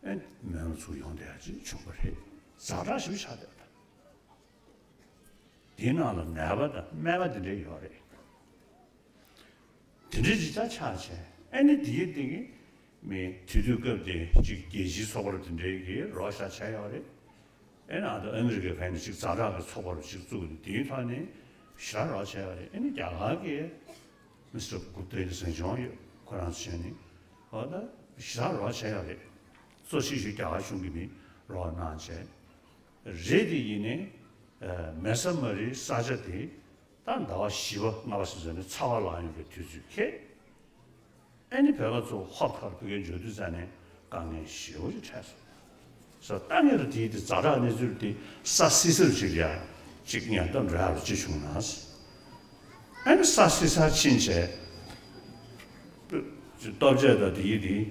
ཨེ་མོན་ལ་ཚུར་ཡོང་བསྡད་ཡ་ཅིག་བྱུང་བ་རེད། ཛ་དྲག་ཞེ་པོ་ཆགས་བསྡད་པ་དང་། དེའི་ནང་ལ་ནད་པ་དང་སྨན་པ་དེ་འདྲས་ཡོད་རེད། དེ་འདྲའི་ཅིག་ཆ་ཆགས་བྱས་ཨ་ནི་དེའི་སྟེང་གི་མི་དེ་དུས་སྐབས་དེ་ཅིག་རྒྱལ་སྤྱིའི་ཚོགས་པ་དེ་འདྲའི་གིས་རོགས་ཤག་བྱས་ཡོད་རེད། ཨེ་ན་ད་ཨ་མི་རི་ཀའི་ཕན་ནི་ཅིག་ཛ་དྲག་གི་ཚོགས་པ་རུ་ཅིག་བཙུགས་ནས་དེའི་ཐོག་ནས་ཞེ་དྲག་རོགས་བྱས་ཡོད་རེད། ཨེ་ནི་རྒྱ་གར་གྱི་མི་སི་ཊར་གུབ་ཏའི་གཟིམ་ཆུང་ཡོད་ཁོ་རང་ཚོ་བྱས་ནས་ཨོ་ད་ཞེ་དྲག་རོགས་བྱས་ཡོད་རེད། གཙོ་ཆེ་ཤོས་རྒྱ་གར་གཞུང་གིས་ནི་རོགས་གནང་བྱས། རེད་དེ་ཡིན་ནའི་ཨ་མེ་ས་མ་རིའི་ས་ཆ་དེ་ད་ཟླ་བ་བཞི་པ་ལྔ་པ་ཟེར་ནས་ཚ་བ་ལངས་ཡོང་པའི་དུས་ཚོད་ཁེལ། ཨ་ནི་བོད་པ་ཚོ་ཧོབ་ཁ་རུ་བོད་སྐད་འཇོག་དུས་ཙ་ནས་དཀའ་ངལ་ཞེ་པོ་ཅིག་འཕྲད་སོང་། ས་ད་ངེད་ར་དེའི་དེ་ཛ་དྲག་གནས་ཚུལ་དེ་ས་བསིལ་ས་རུ་ཅིག་ལ་ཡ་ཅིག་ཉེན་བརྡ་འགྲོ་ཡག་རུ་ཅིག་བྱུང་ན། ཨ་ནི་ས་བསིལ་སར་ཕྱིན་བྱས། ལྟོ་ཆས་དང་དེའི་དེའི་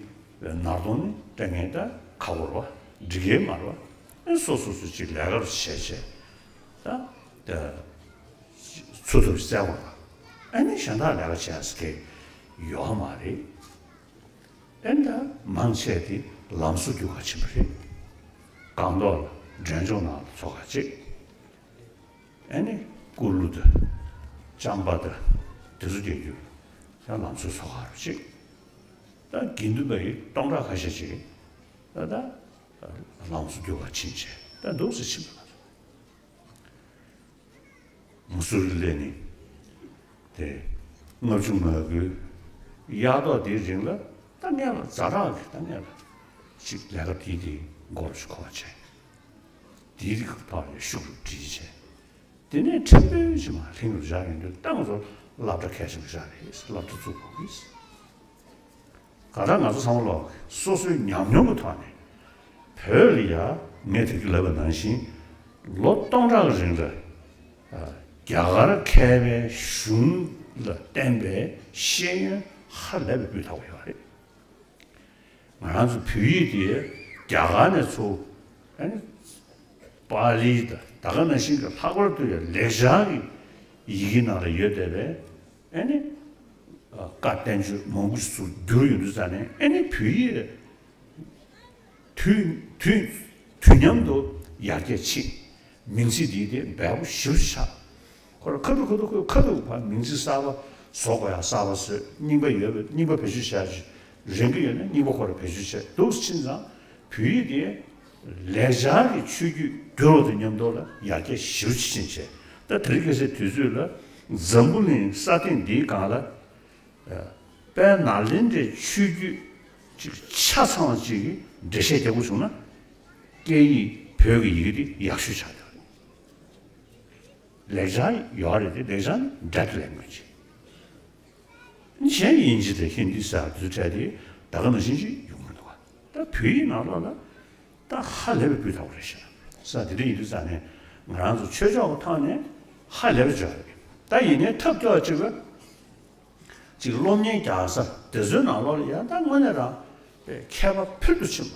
ནར་གདོང་ནི་སྤྲད་མཁན་ད་ཁག་པོ་རེད་བ། སྒྲིག་གི་མ་རེད་བ། ཨ་ནི་སོ་སོ་སོ་ཅིག་ལས་ཀ་རུ་བྱས་བྱས། ད་ད་ཚུར་ཐུབ་བཙལ་བ་ལ། ཨ་ནི་གཞན་དག་ལས་ཀ་བྱས་ཟེར་མཁན་ཡོད་མ་རེད། ཨེ་ད་མང་ཆེ་དེ་ལམ་བཟོ་རྒྱུག་ག་ཕྱིན་པ་རེད། སྒང་ཏོག་ལ་འབྲས་ལྗོངས་ནང་ལ་ཚོགས་ཁག་ཅིག་ཨེ་ནི་ཀུ་ལུ་དང་ལྕང་པ་དང་དེ་ཚོ་རྒྱག་རྒྱུ་ཡང་ལམ་བཟོ་ཚོགས་ཁག་རུ་ཅིག་ད་དགེ་འདུན་པ་ཡི་སྟོང་ཕྲག་ཁ་ཤས་ཅིག་ད་ད་ལམ་བཟོ་རྒྱུག་ག་ཕྱིན་བྱས་ད་འདུག་སེ་ཕྱིན་པ་ལ། མུ་སུ་རི་སླེབས་ནས་དེ་ལྔ་བཅུ་ང་དགུའི་དབྱར་ཐོག་དེའི་རིང་ལ་ད་ངེད་ལ་ཛ་དྲག་གི་ད་ངེད་ལ་ཅིག་ལས་ཀ་དེའི་དེའི་མགོ་རུ་ཞིག་འཁོར་བྱས། འདིའི་རིགས་ཀྱི་ཐོག་ནས་ཤུགས་རུ་སྒྲིལ་བྱས། དེ་ནས་ཕྲན་བུ་ཅིག་མར་ལྷན་རྒྱས་ལ་བཞག་ཡོང་དུས་ད་ང་ཚོ་སློབ་གྲྭ་གལ་ཆེན་པོ་ཞིག་རེད། སློབ་གྲྭ་བཙུགས་དགོས་ཀྱི། གང་ལྟར་ང་ཚོ་ཚང་མ་ལོག་སོ་སོའི་ཉམས་མྱོང་གི་ཐོག་ནས་བོད་ལ་ཡ་ངས་དེ་གི་ལབ་པ་ནང་བཞིན་ལོ་སྟོང་ཕྲག་གི་རིང་ལ་ཨ་རྒྱ་གར་མཁས་པའི་གཞུང་ལ་བརྟེན་པའི་ཤེས་ཡོན་ཧ་ལས་པའི་སྤུས་དག་པོ་ཡོད་རེད། ང་རང་ཚོ་བོད་ཡིག་དེ་རྒྱ་གར་ནས་ཚུར་ཨ་ནི་པཱ་ལི་དང་ད་ག་ནང་བཞིན་གྱི་ལྷག་པར་དུ་ཡང་ལེགས་སྦྱར་གྱི་ཡི་གེ་ནང་ལ་ཡོད་བསྡད་པའི་ཨ་ནི་བཀའ་བསྟན་བཅོས་མང་པོ་ཞིག་ཚུར་བསྒྱུར་ཡོང་དུས་ཙང་ནས་ཨ་ནི་བོད་ཡིག་དུས་དུས་དུས་མཉམ་དུ་ཡར་རྒྱས་ཕྱིན། མིང་ཚིག་འདི་དེ་འབེལ་པོ་ཞེ་པོ་ཆགས། ཁོ་རང་ཁ་ཐུག་ཁ་ཐུག་ཁ་ཐུག་ཁ་ཐུག་ཕར་མིང་ཚིག་གསར་པ་བཟོ་དགོས་ཡ་གསར་པ་བཟོས། རྙིང་པ་ཡོད་པ་རྙིང་པ་བེད་སྤྱོད་བྱ་རན་གྱི་ཡོད་ན་རྙིང་པ་ཁོ་རང་བེད་སྤྱོད་བྱས་འདུག་ཕྱིན་ཙང་བོད་ཡིག་དེ་ལེགས་སྦྱར་གྱི་ཆོས་བརྒྱུད་བསྒྱུར་བ་དང་མཉམ་དུ་ལ་ཡར་རྒྱས་ཞེ་པོ་ཅིག་ཕྱིན་བྱས། ད་དེ་རིང་ཁ་སང་དུས་ཚོད་ལ་འཛམ་བུ་གླིང་ས་སྟེང་འདིའི་སྒང་ལ་དཔལ་ནཱ་ལེནྡྲའི་ཆོས་བརྒྱུད་ཅིག་ཆ་ཚང་བ་ཅིག་གིས་འགྲེལ་བཤད་རྒྱག་དགོས་བྱུང་ན་སྐད་ཡིག་བོད་ཀྱི་ཡི་གེ་འདི་ཡག་ཤོས་ཆགས་ཡོད་རེད། ལེགས་སྦྱར་ཡོད་རེད་དེ་ལེགས་སྦྱར་ནི་འདྲ་དེ་ལས་མོད་ཅིག་གཞན་དབྱིན་ཇི་དང་ཧིན་དི་ཟེར་དུས་འཕྲད་དེ་ད་ག་ནང་བཞིན་ཅིག་ཡོང་གི་འདུག་བ། ད་བོད་ཡིག་ནང་ལོགས་ལ་ད་ཧ་ལས་པའི་སྤུས་དག་པོ་རེད་ཤག་ས། དེ་འདྲ་ཡིན་དུས་ཙང་ནས་ང་རང་ཚོ་ཆོས་ཕྱོགས་ཀྱི་ཐོག་ནས་ཧ་ལས་པ་ཅིག་ཡོད་རེད། ད་ཡིན་ནའི་ཐབས་སྐྱོ་བ་ཅིག་ལ་ཅིག་སློབ་གཉེར་རྒྱག་ས་དེ་ཚོའི་ནང་ལོགས་ལ་ཡང་ད་དངོས་གནས་རང་མཁས་པ་ཕུལ་དུ་ཕྱིན་པ།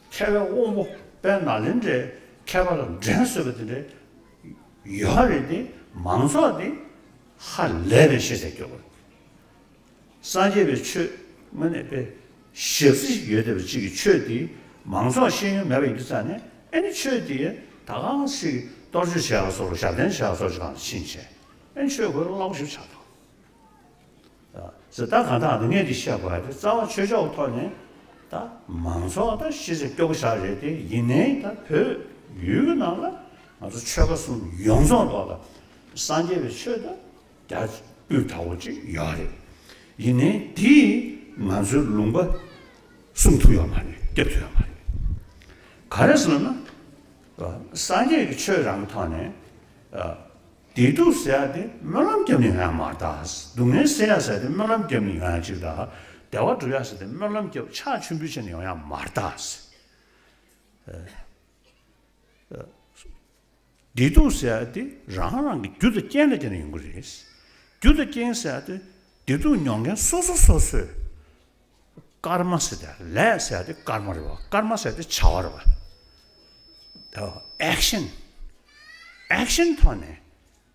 མཁས་པའི་དབང་པོ་དཔལ་ནཱ་ལེནྡྲའི་མཁས་པ་ལ་འགྲན་བཟོད་པ་དེ་འདྲའི་ཡོད་རེད་དེ། མང་ཚོགས་དེ་ཧ་ལས་པའི་ཤེས་ཚད་སྐྱོ་བོ། སངས་རྒྱས་པའི་ཆོས་དངོས་གནས་དཔེ་ཞབས་ཕྱི་ཡོད་བསྡད་པ་གཅིག་གི་ཆོས་དེ་མང་ཚོགས་ཤེས་ཡོན་མེད་པ་ཡིན་དུས་ཙང་ནས་ཨེ་ནི་ཆོས་དེ་ད་གང་ཞིག་གཏོར་བཅོས་བྱས་པ་སོགས་ལ་ཞབས་བརྟན་བྱས་པ་སོགས་ཀྱི་སྒང་ལ་ཕྱིན་བྱས་ཨེ་ནི་ཆོས་དགོས་བླ་གོ་ཞིག་ཆགས་འདུག་ཟེར། ད་གང་ལྟར་ངས་འདི་བཤད་དགོས་ཡ་དེ་རྩ་བ་ཆོས་ཕྱོགས་ཐོག་ནས་ད་མང་ཚོགས་ད་ཤེས་ཚད་སྐྱོ་པོ་ཞིག་རེད་དེ། ཡིན་ནའི་ད་བོད་ཡུལ་གྱི་ནང་ལ་ང་ཚོ་ཆོལ་ཁ་གསུམ་ཡོངས་རྫོགས་ལོག་ལ་སངས་རྒྱས་པའི་ཆོས་ད་རྒྱ་སྤུས་དག་པོ་ཅིག་ཡོད་རེད། ཡིན་ནའི་དེས་ང་ཚོའི་ལུང་པ་སྲུང་ཐུབ་ཡོད་མ་རེད། སྐྱོབ་ཐུབ་ཡོད་མ་རེད། ག་རེ་ཟེར་ན། སངས་རྒྱས་ཀྱི་ཆོས་རང་གི་ཐོག་ནས་བདེ་སྡུག་ཟེར་ཡ་དེ་སྨོན་ལམ་བརྒྱབ་ནས་ཡོང་ཡ་མ་རེད་ད། སྡུག་བསྔལ་སེལ་ཡ་ཟེར་ཡ་དེ་སྨོན་ལམ་བརྒྱབ་ནས་ཡོང་ཡ་ཅིག་རེད་ད། བདེ་བ་སྒྲུབ་ཡ་ཟེར་དེ་སྨོན་ལམ་བརྒྱབ་ཕྱག་མཆོད་འབུལ་བྱས་ནས་ཡོང་ཡ་མ་རེད་ད། བདེ་སྡུག་ཟེར་ཡ་དེ་རང་རང་གི་རྒྱུ་དང་རྐྱེན་ལ་བརྟེན་ནས་ཡོང་གི་རེད། རྒྱུ་དང་རྐྱེན་ཟེར་ཡ་དེ་བདེ་སྡུག་མྱོང་མཁན་སོ་སོ་སོ་སོས། ཀརྨ་ཟེར་དེ་ལས་ཟེར་ཡ་དེ་ཀརྨ་རེད་བ། ཀརྨ་ཟེར་ཡ་དེ་བྱ་བ་རེད་བ། ཨེག་ཤན། ཨེག་ཤན་ཐོག་ནས་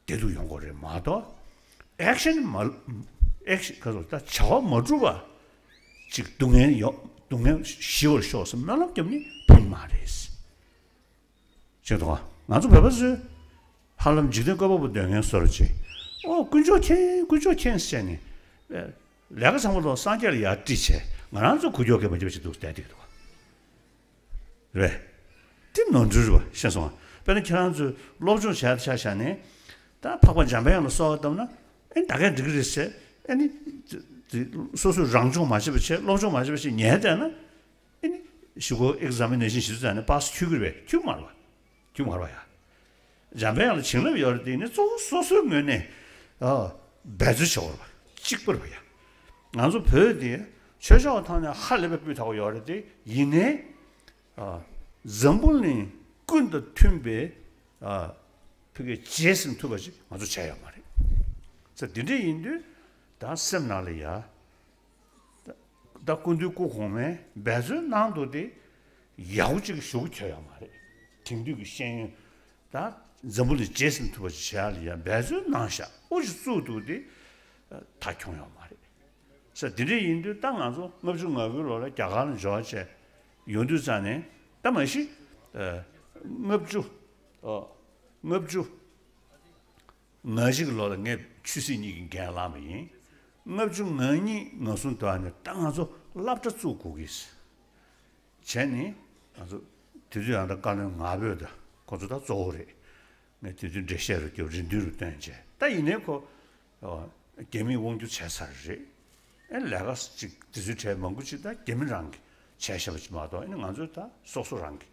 བདེ་སྡུག་ཡོང་གི་རེད་མ་གཏོགས། ཨེག་ཤན་མ། ཨེག་ཤན་ག་ཚོད་ད་བྱ་བ་མ་བསྒྲུབས་པ་ཅིག་སྡུག་བསྔལ་ཡོང་། སྡུག་བསྔལ་ཞི་བར་ཤོག་ཟེར་སྨོན་ལམ་བརྒྱབ་ནི་ཕན་མ་རེད། ཅེས་དང་། ང་ཚོ་བོད་པ་ཚོས་ཧ་ལམ་འཇིག་རྟེན་བཀོད་པ་པོ་འདོད་མཁན་བཟོ་འདྲ་ཅིག་ཨོ་དཀོན་མཆོག་མཁྱེན། དཀོན་མཆོག་མཁྱེན་ཟེར་ནས། ལས་ཀ་ཚང་མ་ལོ་སངས་རྒྱས་ལ་ཡར་དཀྲིས་བྱས་ང་རང་ཚོ་འགུལ་སྐྱོད་ག་མ་བྱེད་པ་ཞིག་འདུག་བསྡད་འདུག་རེད། དེ་ནོར་འཁྲུལ་རེད་བ། ཤེས་སོང་ང་། དཔེར་ན་ཁྱེད་རང་ཚོས་སློབ་སྦྱོང་བྱས་ཆ་བཞག་ནས་ད་འཕགས་པ་འཇམ་དཔལ་དབྱངས་ལ་གསོལ་བ་བཏབ་ན་ཨེ་ད་གས་འགྲིག་གི་རེད་ཟེར། ཨེ་ནི་སོ་སོས་རང་སྦྱོང་མ་བྱས་པ་བྱས། སློབ་སྦྱོང་མ་བྱས་པ་བྱས་ཉལ་བསྡད་ན། ཨེ་ནི་གཞུག་གུ་ཨེག་ཛ་མི་ནེ་ཤན་བྱེད་དུས་ཙང་ནས་པཱ་སི་ཁྱོད་ཀྱི་རེད་པས། ཁྱོད་མ་རེད་པ། ཁྱོད་མ་རེད་པ་ཡ། འཇམ་དཔལ་དབྱངས་ལ་བྱིན་རླབས་ཡོད་རེད་དེ། ནི་གཙོ་བོ་སོ་སོའི་ངོས་ནས་ཨ་འབད་རྩོལ་བྱེད་དགོས་རེད་པ། གཅིག་པ་རེད་པ་ཡ། ང་ཚོ་བོད་དེ་ཆོས་ཕྱོགས་ཐོག་ནས་ཧ་ལས་པའི་སྤུས་དག་པོ་ཡོད་རེད་དེ། ཡིན་ནའི་ཨ་འཛམ་བུ་གླིང་ཀུན་དང་མཐུན་པའི་ཨ་ཕ་གིའི་རྗེས་ཟིན་ཐུབ་པ་ཞིག་ང་ཚོ་བྱས་ཡོད་མ་རེད། ཙང་འདི་འདྲ་ཡིན་དུས་ད་སེམས་ནང་ལ་ཡ། ད་སྐུ་མདུན་སྐུ་གོང་མས་འབད་རྩོལ་གནང་འདུག་སྟེ། ཡག་པོ་ཅིག་ཞུ་གི་ཁྱོད་ཡོད་མ་རེད། དེང་དུས་ཀྱི་ཤེས་ཡོན་ད་འཛམ་བུ་གླིང་རྗེས་ཟིན་ཐུབ་པ་ཅིག་བྱེད་ཡ་ལ་ཡ་འབད་རྩོལ་གནང་ཤག་དབུ་ཞིག་བཙུགས་འདུག་སྟེ། ད་ཁྱོང་ཡོད་མ་རེད། ས་དེ་འདྲ་ཡིན་དུས་ད་ང་ཚོ་ལྔ་བཅུ་ང་དགུའི་ལོ་ལ་རྒྱ་གར་ལ་འབྱོར་བྱས་ཡོང་དུས་ཙང་ནས། ད་མ་གཞི་ལྔ་བཅུ་ལྔ་བཅུ། ང་གཅིག་གི་ལོ་ལ་ངས་ཆོས་སྲིད་གཉིས་ཀྱི་འགན་བླངས་པ་ཡིན། ལྔ་བཅུ་ང་གཉིས་ང་གསུམ་དུ་ཨ་ནི་ད་ང་ཚོ་སློབ་གྲྭ་བཙུགས་དགོས་ཀྱི་བྱས་ནས། ང་ཚོ་དེ་དུས་ཡང་ད་བཀའ་བློན་ང་ཕོད་དང་ཁོ་ཚོ་ད་གཙོ་བོ་རེད། ངས་དེ་དུས་འགྲེལ་བཤད་རུ་སྐྱོབ་རེ་འདུན་རུ་བཏོན་བྱས། ད་ཡིན་ནའི་ཁོ་རྒྱ་མིས་དབང་སྒྱུར་བྱས་ཚར་རེད། ཨེ་ལས་ཀ་ཅིག་དེ་ཚོའི་གྲས་མང་པོ་ཅིག་ད་རྒྱ་མི་རང་གིས་བྱས་བཞག་པ་ཅིག་མ་གཏོགས། ཨེ་ནི་ང་ཚོས་ད་སོ་སོ་རང་གིས་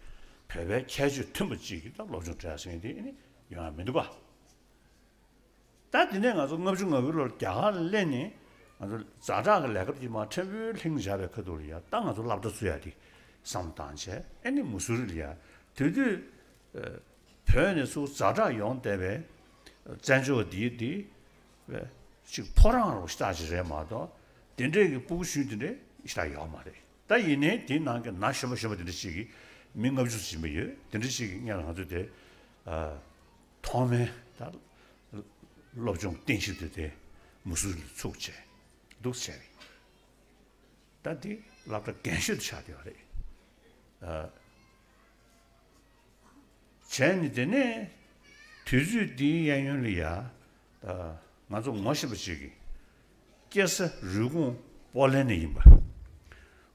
བོད་པའི་ཁྱད་ཆོས་མཐུན་པ་ཅིག་གི་ད་སློབ་སྦྱོང་སྤྲད་ཟེར་མཁན་དེ་ཨ་ནི་ཡོང་ཡ་མི་འདུག་ག་ད་དེ་ནས་ང་ཚོ་ལྔ་བཅུ་ང་དགུའི་ལོར་རྒྱ་གར་ལ་སླེབས་ནས་ང་ཚོ་ཛ་དྲག་གི་ལས་ཀ་དེ་མར་ཕྲན་བུ་ལྷིང་འཇགས་པའི་ཁ་ཐུག་ལ་ཡ་ད་ང་ཚོ་སློབ་གྲྭ་བཙུགས་ཡ་དེ་བསམ་བློ་བཏང་བྱས་ཨ་ནི་མུ་སུ་རི་ལ་ཡ་དེ་དུས་བོད་ནས་ཚུར་ཛ་དྲག་ཡོང་བསྡད་པའི་བཙན་བྱོལ་བ་འདིའི་འདི་ཅིག་ཕོ་བྲང་རོ་ཞེ་དྲག་ཅིག་རེད་མ་གཏོགས་དེ་འདྲས་ཀྱི་སྤུ་གུ་གཞོན་དེ་འདྲས་ཞེ་དྲག་ཡོད་མ་རེད། ད་ཡིན་ནའི་དེའི་ནང་གི་ན་གཞོན་པ་གཞོན་པ་དེ་འདྲ་ཞིག་གིས་མི་ལྔ་བཅུ་ཙམ་ཡིན་པ་ཡོད། དེ་འདྲ་ཞིག་གིས་སྔོན་ལ་ང་ཚོ་དེ་ཐོག་མའི་ད་སློབ་སྦྱོང་རྟེན་གཞི་དེ་དེ་མུ་སུ་རི་ལ་ཚུགས་བྱས་འདུག་བྱས་རེད། ད་འདི་སློབ་གྲྭ་རྒན་ཤོས་དུ་ཆགས་བསྡད་པ་རེད། བྱས་ནས་དེ་ནས་དུས་ཚོད་འདིའི་གཡས་གཡོན་ལ་ཡ། ང་ཚོ་ངོ་ཤེས་པ་ཅིག་གིས་སྐྱེས་ས་རུས་ཁུངས་པོ་ལན་ནས་ཡིན་པ།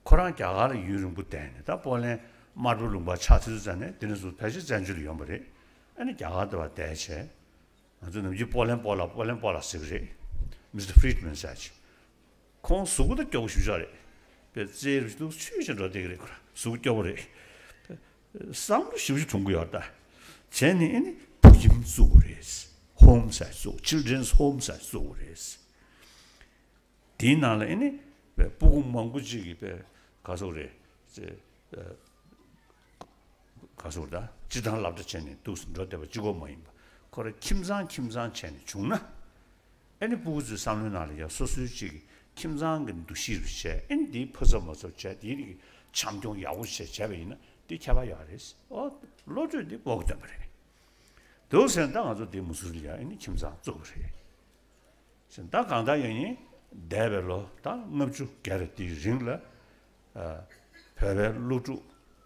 ཁོ་རང་རྒྱ་གར་ལ་ཡུན་རིང་པོ་བསྡད་ནས་ད་པོ་ལན་དམར་པོའི་ལུང་པ་ཆགས་ཚུལ་ཙམ་ནས་དེ་ནས་བཟུང་ཕལ་ཆེར་བཙན་བྱོལ་ལ་ཡོང་པ་རེད། ཨ་ནི་རྒྱ་གར་དུ་བ་བསྡད་བྱས། ང་ཚོ་ནམ་རྒྱུན་པོ་ལན་པོ་ལ་པོ་ལན་པོ་ལ་ཟེར་གི་རེད། མི་སི་ཊར་ཕི་རི་ཌི་མན་ཟེར་ཅིག་ཁོང་གཟུགས་པོ་ད་སྐྱོ་པོ་ཞེ་པོ་ཅིག་རེད། པའི་རྩེ་རུ་ཞིག་འདུག་ཆུ་ཞིག་འགྲོ་བསྡད་ཀྱི་རེད། ཁོ་རང་གཟུགས་པོ་སྐྱོ་པོ་རེད། བསམ་བློ་ཞེ་པོ་ཅིག་གྲུང་གི་ཡོད་ད། བྱས་ནས་ཨེ་ནི་ཕྲུ་གུ་ཁྱིམ་བཙུགས་དགོས་རེད། ཧོམ་ཟེར་བཙུགས། Children's Home ཟེར་བཙུགས་དགོས་རེད། དེའི་ནང་ལ་ཨེ་ནི་པའི་སྤུ་གུ་མང་པོ་ཅིག་གིས་པའི་ག་ཟེར་དགོས་རེད། ཅེ་ཨ། ག་ཟེར་དགོས་རེད་ད། སྤྱིར་བཏང་སློབ་གྲྭ་བྱས་ནས་འདུག་སེ་འགྲོ་བསྡད་པ་གཅིག་པོ་མ་ཡིན་པ། ཁོ་རང་ཁྱིམ་ཚང་ཁྱིམ་ཚང་བྱས་ནས་བྱུང་ན། ཨེ་ནི་སྤུ་གུ་ཚོའི་བསམ་བློའི་ནང་ལ་ཡང་སོ་སོའི་ཅིག་ཁྱིམ་ཚང་གི་འདུ་ཤེས་རུ་བྱས། ཨེ་ནི་འདིའི་ཕུ་ཚབ་མ་ཚབ་བྱས། འདིའི་རིགས་བྱམས་སྐྱོང་ཡག་པོ་བྱས་བྱས་པ་ཡིན་ན་འདི་ཁྱད་པར་ཡོད་རེད། ཨོ། བློ་གྲོས་འདི་བོགས་ཀྱི་སྟོན་པ་རེད། འདུག་ཟེར་ན་ད་ང་ཚོ་འདི་མུ་སུ་རི་ལ་ཡང་ཨེ་ནི་ཁྱིམ་ཚང་བཙུགས་པ་རེད། ཟེར་ན་ད་གང་ལྟར་ཡང་ཡིན་འདས་པའི་ལོ་ད་ལྔ་བཅུ་བརྒལ་རེད། དེའི་རིང་ལ་ཨ། བོད་པའི་སློབ་ཕྲུག་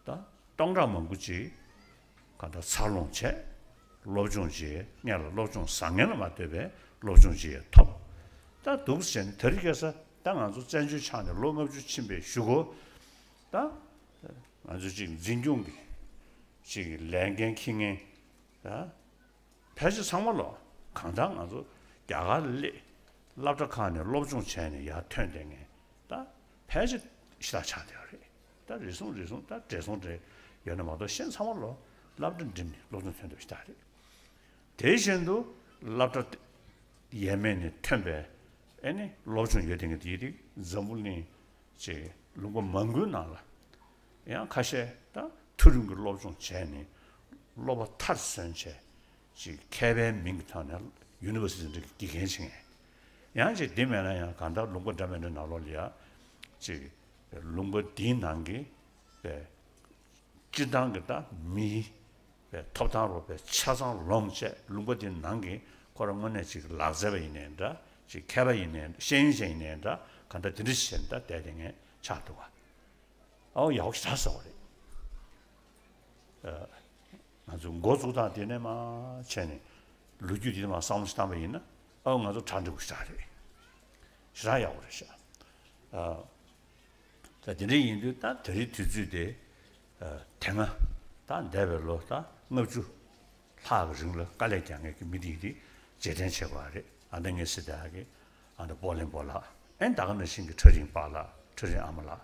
ད་སྟོང་ཕྲག་མང་པོ་ཅིག་གང་ལྟར་འཚར་ལོངས་བྱས། སློབ་སྦྱོང་བྱས། སྔོན་ལ་སློབ་སྦྱོང་བཟང་ངན་ལ་མ་ལྟོས་པའི་སློབ་སྦྱོང་ཅིག་ཐོབ། ད་འདུག་ཟེར་ན་དེ་རིང་ཁ་སང་ད་ང་ཚོ་བཙན་བྱོལ་ཆགས་ནས་ལོ་ལྔ་བཅུ་ཕྱིན་པའི་གཞུག་གུ་ད་ང་ཚོ་ཅིག་འཛིན་སྐྱོང་གི་ཅིག་ལས་འགན་འཁྱེར་མཁན་ད། ཕལ་ཆེར་ཚང་མ་ལོ། གང་ལྟར་ང་ཚོ་རྒྱ་གར་ལ་སླེབས། སློབ་གྲྭ་ཁག་ནས་སློབ་སྦྱོང་བྱས་ནས་ཡར་ཐོན་བསྡད་མཁན་ད་ཕལ་ཆེར་ཞེ་དྲག་ཆགས་བསྡད་པ་རེད། ད་རེ་ཟུང་རེ་ཟུང་ད་བགྲེས་སོང་རེ་ཡོད་ན་མ་གཏོགས་གཞན་ཚང་མ་ལོ་སློབ་གྲྭ་འགྲིམས་ནས་སློབ་སྦྱོང་ཐོན་བསྡད་པ་ཞེ་དྲག་རེད། དེ་བཞིན་དུ་སློབ་གྲྭ་ཡས་མས་ནས་ཐོན་པའི་ཨེ་ནི་སློབ་སྦྱོང་ཡོད་བསྡད་མཁན་དེ་ཡི་རིགས་འཛམ་བུ་གླིང་ཅིག་ལུང་པ་མང་པོའི་ནང་ལ། ཡང་ཁ་ཤས་ད་མཐོ་རིམ་གྱི་སློབ་སྦྱོང་བྱས་ནས་སློབ་པ་མཐར་སོན་བྱས་ཅིག་མཁས་པའི་མིང་གི་ཐོག་ནས་ཡུ་ནི་བར་སི་ཊི་འདྲ་གི་དགེ་རྒན་བྱེད་མཁན། ཡང་ཅིག་དེ་མེད་ན་ཡང་གང་ལྟར་ལུང་པ་འདྲ་མི་འདྲ་ནང་ལོགས་ལ་ཡ་ཅིག་ལུང་པ་འདིའི་ནང་གི་པའི་སྤྱིར་བཏང་གི་ད་མིའི་པའི་ཐོབ་ཐང་རོགས་པའི་ཆ་ཚང་ལོངས་བྱས། ལུང་པ་འདིའི་ནང་གི་ཁོ་རང་དངོས་གནས་ཅིག་ལག་རྩལ་པ་ཡིན་ནའི་འདྲ། ཅིག་མཁས་པ་ཡིན་ནའི་འདྲ། ཤེས་ཡོན་ཅན་ཡིན་ནའི་འདྲ། གང་ལྟར་དེ་འདྲ་བྱས་ནས་ད་བསྡད་བསྡད་མཁན་ཆགས་འདུག་བ། ཨའོ་ཡག་པོ་ཞེ་དྲག་ཟེར་བ་རེད། ཨ། ང་ཚོ་འགོ་བཙུགས་སྟངས་དེ་ནས་མར་བྱས་ནས་ལོ་རྒྱུས་དེ་ནས་མར་བསམ་བློ་ཞིག་བཏང་པ་ཡིན་ན། ཨའོ་ང་ཚོ་གྲ་འགྲིག་པོ་ཞེ་དྲག་རེད། ཞེ་དྲག་ཡག་པོ་རེད་ཤག་ཨ། ད་དེ་འདྲ་ཡིན་དུས་ད་དེ་རིང་དུས་ཚོད་དེ་ཨ། དེ་སྔ་ད་འདས་པའི་ལོ་ད་ལྔ་བཅུ་ལྷག་གི་རིང་ལ་དཀའ་ལས་རྒྱག་མཁན་གྱི་མི་དེ་དེ་རྗེས་དྲན་བྱེད་དགོས་པ་རེད། ཨ་ད་ངའི་སྲིད་དེ་ཨ་གི་ཨ་ད་པོ་ལིན་པོ་ལགས། ཨེ་ད་ག་ནང་བཞིན་གྱི་ཁྲ་རིང་པཱ་ལགས། ཁྲ་རིང་ཨ་མ་ལགས།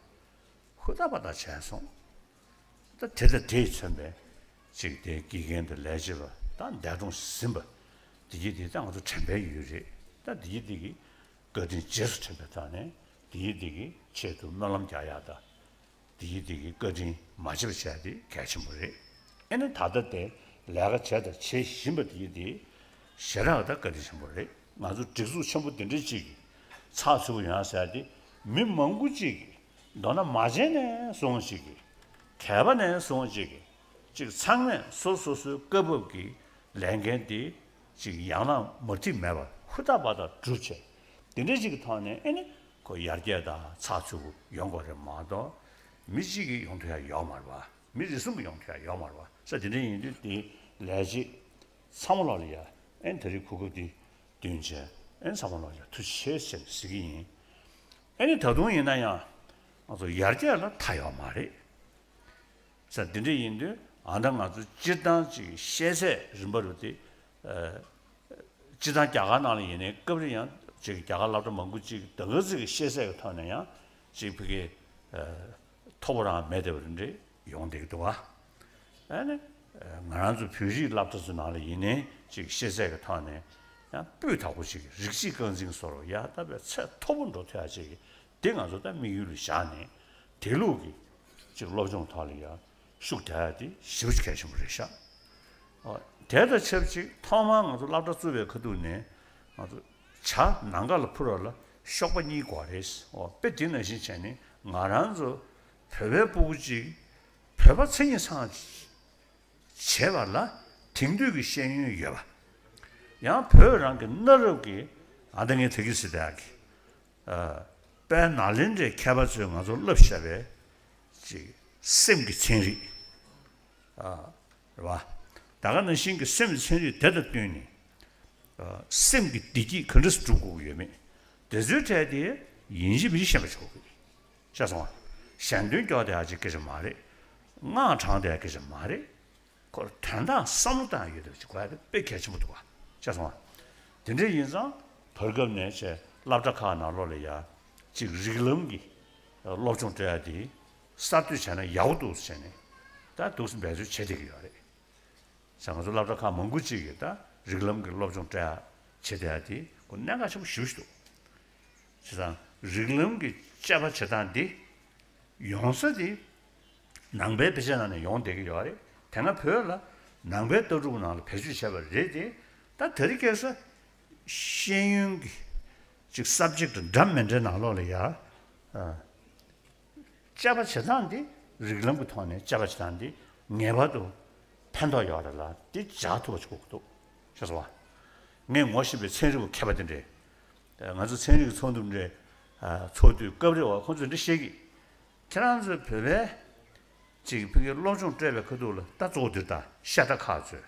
ཧུར་ཐག་པ་ཐག་བྱས་སོང་། ད་དེ་དང་དེས་མཚོན་པའི་ཅིག་དེ་དགེ་རྒན་དང་ལས་བྱེད་པ་ད་འདས་གྲོངས་ཟིན་པ་དེ་གྱིས་དེ་ད་ང་ཚོ་དྲན་པའི་ཡུལ་རེད། ད་དེ་གྱིས་དེ་གི་བཀའ་དྲིན་རྗེས་སུ་དྲན་པའི་ཐོག་ནས་དེ་གྱིས་དེ་གི་ཆེད་དུ་སྨོན་ལམ་རྒྱག་ཡག་ད། དེ་གྱིས་དེ་གི་བཀའ་དྲིན་མ་བརྗེད་པ་བྱས་ཏེ་གལ་ཆེན་པོ་རེད། ཨེ་ནི་ད་ལྟ་དེ་ལས་ཀ་བྱས་དང་བྱེད་བཞིན་པ་དེ་གྱིས་དེ་ཞེ་དྲག་ད་བཀའ་དྲིན་ཆེན་པོ་རེད། ང་ཚོ་སྒྲིག་འཛུགས་ཆེན་པོ་དེ་འདྲ་ཅིག་གི་ཚགས་ཚུད་པོ་ཡོང་ཡ་ཟེར་ཏེ་མི་མང་པོ་ཅིག་གིས་མདོར་ན་མ་བྱན་ནས་སོང་ཅིག་གིས་གད་པ་ནས་སོང་ཅིག་གིས་ཅིག་ཚང་མས་སོ་སོ་སོའི་སྐབས་བབ་ཀྱི་ལས་འགན་དེ་ཅིག་ཡང་ན་མུ་མཐུད་མེད་པར་ཧུར་ཐག་པ་ཐག་བསྒྲུབས་བྱས་དེ་འདྲ་ཅིག་གི་ཐོག་ནས་ཨེ་ནི་ཁོ་ཡར་རྒྱས་དང་ཚགས་ཚུད་པོ་ཡོང་དགོས་རེད་མ་གཏོགས་མི་གཅིག་གིས་ཡོང་ཐུབ་ཡ་ཡོད་མ་རེད་པ། མི་རེ་ཟུང་གིས་ཡོང་ཐུབ་ཡ་ཡོད་མ་རེད་པ། ས་དེ་འདྲ་ཡིན་དུས་དེ་ལས་བྱེད་ཚང་མ་ལོག་ལ་ཡ་ཨེ་ནི་ད་རེས་གོ་སྐབས་འདི་བསྟུན་བྱས་ཨེ་ནི་ཚང་མ་ལོག་ལ་ཡ་ཐུགས་རྗེ་ཆེ་ཟེར་ནས་ཟེར་གྱི་ཡིན། ཨེ་ནི་ད་དུང་ཡིན་ན་ཡང་ང་ཚོ་ཡར་རྒྱས་ལ་མཐའ་ཡོད་མ་རེད། ས་འདི་འདྲ་ཡིན་དུས་ཨ་ད་ང་ཚོ་སྤྱིར་བཏང་ཅིག་ཤེས་ཚད་རིམ་པ་རུ་དེ་ཨ། སྤྱིར་བཏང་རྒྱ་གར་ནང་ལ་ཡིན་ནའི་སྐབས་རེ་ཡང་ཅིག་རྒྱ་གར་སློབ་གྲྭ་མང་པོ་ཅིག་ད་ག་ཚོད་ཀྱི་ཤེས་ཚད་ཀྱི་ཐོག་ནས་ཡང་ཅིག་ཕ་གི་ཨ། མཐོ་པོ་རང་མེད་བསྡད་པ་རེ་འདྲ་ཡོང་བསྡད་ཀྱི་འདུག་བ། ཨ་ནི་ང་རང་ཚོ་བོད་རིགས་སློབ་གྲྭ་ཚོའི་ནང་ལ་ཡིན་ནའི་ཅིག་ཤེས་ཚད་ཀྱི་ཐོག་ནས་ཡང་སྤུས་དག་པོ་ཅིག་རིགས་གཅིག་རྐང་འཛིན་བཟོ་འདྲ་ཡ་ད་བའི་ཚད་མཐོ་པོ་འགྲོ་ཐུབ་ཡ་ཅིག་གི་དེ་ང་ཚོ་ད་དམིགས་ཡུལ་ལ་བཞག་ནས་དེ་ལུགས་ཀྱི་ཅིག་སློབ་སྦྱོང་ཐོག་ལ་ཡ་ཤུགས་རྒྱག་ཡ་དེ་ཞེ་པོ་ཅིག་གལ་ཆེན་པོ་རེད་ཤག་ཨོ། དེ་དང་ཆབས་ཅིག་ཐོག་མར་ང་ཚོ་སློབ་གྲྭ་བཙུགས་པའི་ཁ་ཐུག་ནས་ང་ཚོ་ཇ་ནམ་མཁའ་ལ་འཕུར་བ་ལ་གཤོག་པ་གཉིས་དགོས་རེད། ཨོ། དཔེ་དེ་ནང་བཞིན་བྱས་ནས་ང་རང་ཚོ་བོད་པའི་སྤུ་གུ་གཅིག་བོད་པ་མཚན་ཉིད་ཚང་བྱེད་པ་ལ་དེང་དུས་ཀྱི་ཤེས་ཡོན་ཡོད་པ། ཡང་བོད་རང་གི་གནའ་རབས་ཀྱི་ཨ་ད་ངས་ད་གི་སི་ད་གི་ཨ་དཔལ་ནཱ་ལེནྡྲའི་མཁས་པ་ཚོས་ང་ཚོར་བསླབས་བཞག་པའི་ཅིག་སེམས་ཀྱི་ཚན་རིག་ཨ་རེད་བ། ད་ག་ནང་བཞིན་གྱི་སེམས་ཀྱི་ཚན་རིག་དེ་དང་བསྟུན་ནས་ཨ་སེམས་ཀྱི་བདེ་སྐྱིད་ག་འདྲ་སེ་སྒྲུབ་དགོས་ཀྱི་ཡོད་མེད་དེ་ཚོའི་གྲས་དེ་ཡིན་གཅིག་མིན་གཅིག་ཤེས་པ་བྱེད་དགོས་ཀྱི་རེད། ཤེས་སོང་ང་། ཞལ་འདོན་སྐྱོར་བསྡད་ཡ་ཅིག་སྐད་ཆ་མ་རེད། སྔགས་བགྲང་བསྡད་ཡ་སྐད་ཆ་མ་རེད། ཁོར་དོན་དག་བསམ་བློ་བཏང་ཡོད་དེ་ཅིག་གོ་ཡ་དེ་དཔེ་གལ་ཆེན་པོ་འདུག་བ། ཤེས་སོང་ང་། དེ་འདྲ་ཡིན་ཙང་བར་སྐབས་ནས་ཆེ་སློབ་གྲྭ་ཁག་ནང་ལོགས་ལ་ཡ་ཅིག་རིགས་ལམ་གྱི་སློབ་སྦྱོང་སྤྲད་ཡ་དེ་གསར་གཏོད་བྱས་ན་ཡག་པོ་འདུག་ཟེར་ནས་ད་འདུག་སེ་འབད་རྩོལ་བྱེད་བསྡད་ཀྱི་ཡོད་རེད། ཟེར་ང་ཚོ་སློབ་གྲྭ་ཁག་མང་པོ་ཅིག་གིས་ད་རིགས་ལམ་གྱི་སློབ་སྦྱོང་སྤྲད་ཡ་བྱེད་བསྡད་ཡ་དེ་ཁོ་གནད་འགག་ཆེན་པོ་ཞེ་པོ་ཞིག་འདུག་བྱས་ཙང་རིགས་ལམ་གྱི་དཔྱད་པ་བྱེད་སྟངས་འདི་ཡོང་ས་དེ་ནང་པའི་དཔེ་ཆ་ནང་ནས་ཡོང་བསྡད་ཀྱི་ཡོད་རེད། དེ་སྔ་བོད་ལ་ནང་པའི་ལྟ་གྲུབ་ནང་ལ་བེད་སྤྱོད་བྱས་པ་རེད་དེ། ད་དེ་རིང་ཁ་སང་ཤེས་ཡོན་གྱི་ཅིག་སབ་ཇེག་འདྲ་མི་འདྲའི་ནང་ལོགས་ལ་ཡ་ཨ་དཔྱད་པ་བྱེད་སྟངས་འདི་རིགས་ལམ་གྱི་ཐོག་ནས་དཔྱད་པ་བྱེད་སྟངས་འདི་ངེས་པར་དུ་ཕན་ཐོགས་ཡོད་རེད་ལ་འདི་འཇགས་ཐུབ་པ་ཞིག་དགོས་ཀྱི་འདུག་ཤེས་སོང་བ། ངས་ངོ་ཤེས་པའི་ཚན་རིག་པ་མཁས་པ་དེ་འདྲས་ང་ཚོ་ཚན་རིག་གི་ཚོགས་འདུ་འདྲས་ཚོགས་དུས་སྐབས་རེ་བ་ཁོང་ཚོས་འདི་བཤད་ཀྱི། ཁྱེད་རང་ཚོས་བོད་པའི་ཅིག་ཕ་གིའི་སློབ་སྦྱོང་སྤྲད་པའི་ཁ་ཐུག་ལ་ད་གཙོ་བོ་འདིར་ད་ཤ་ཁྲག་ཁག་ཚོས་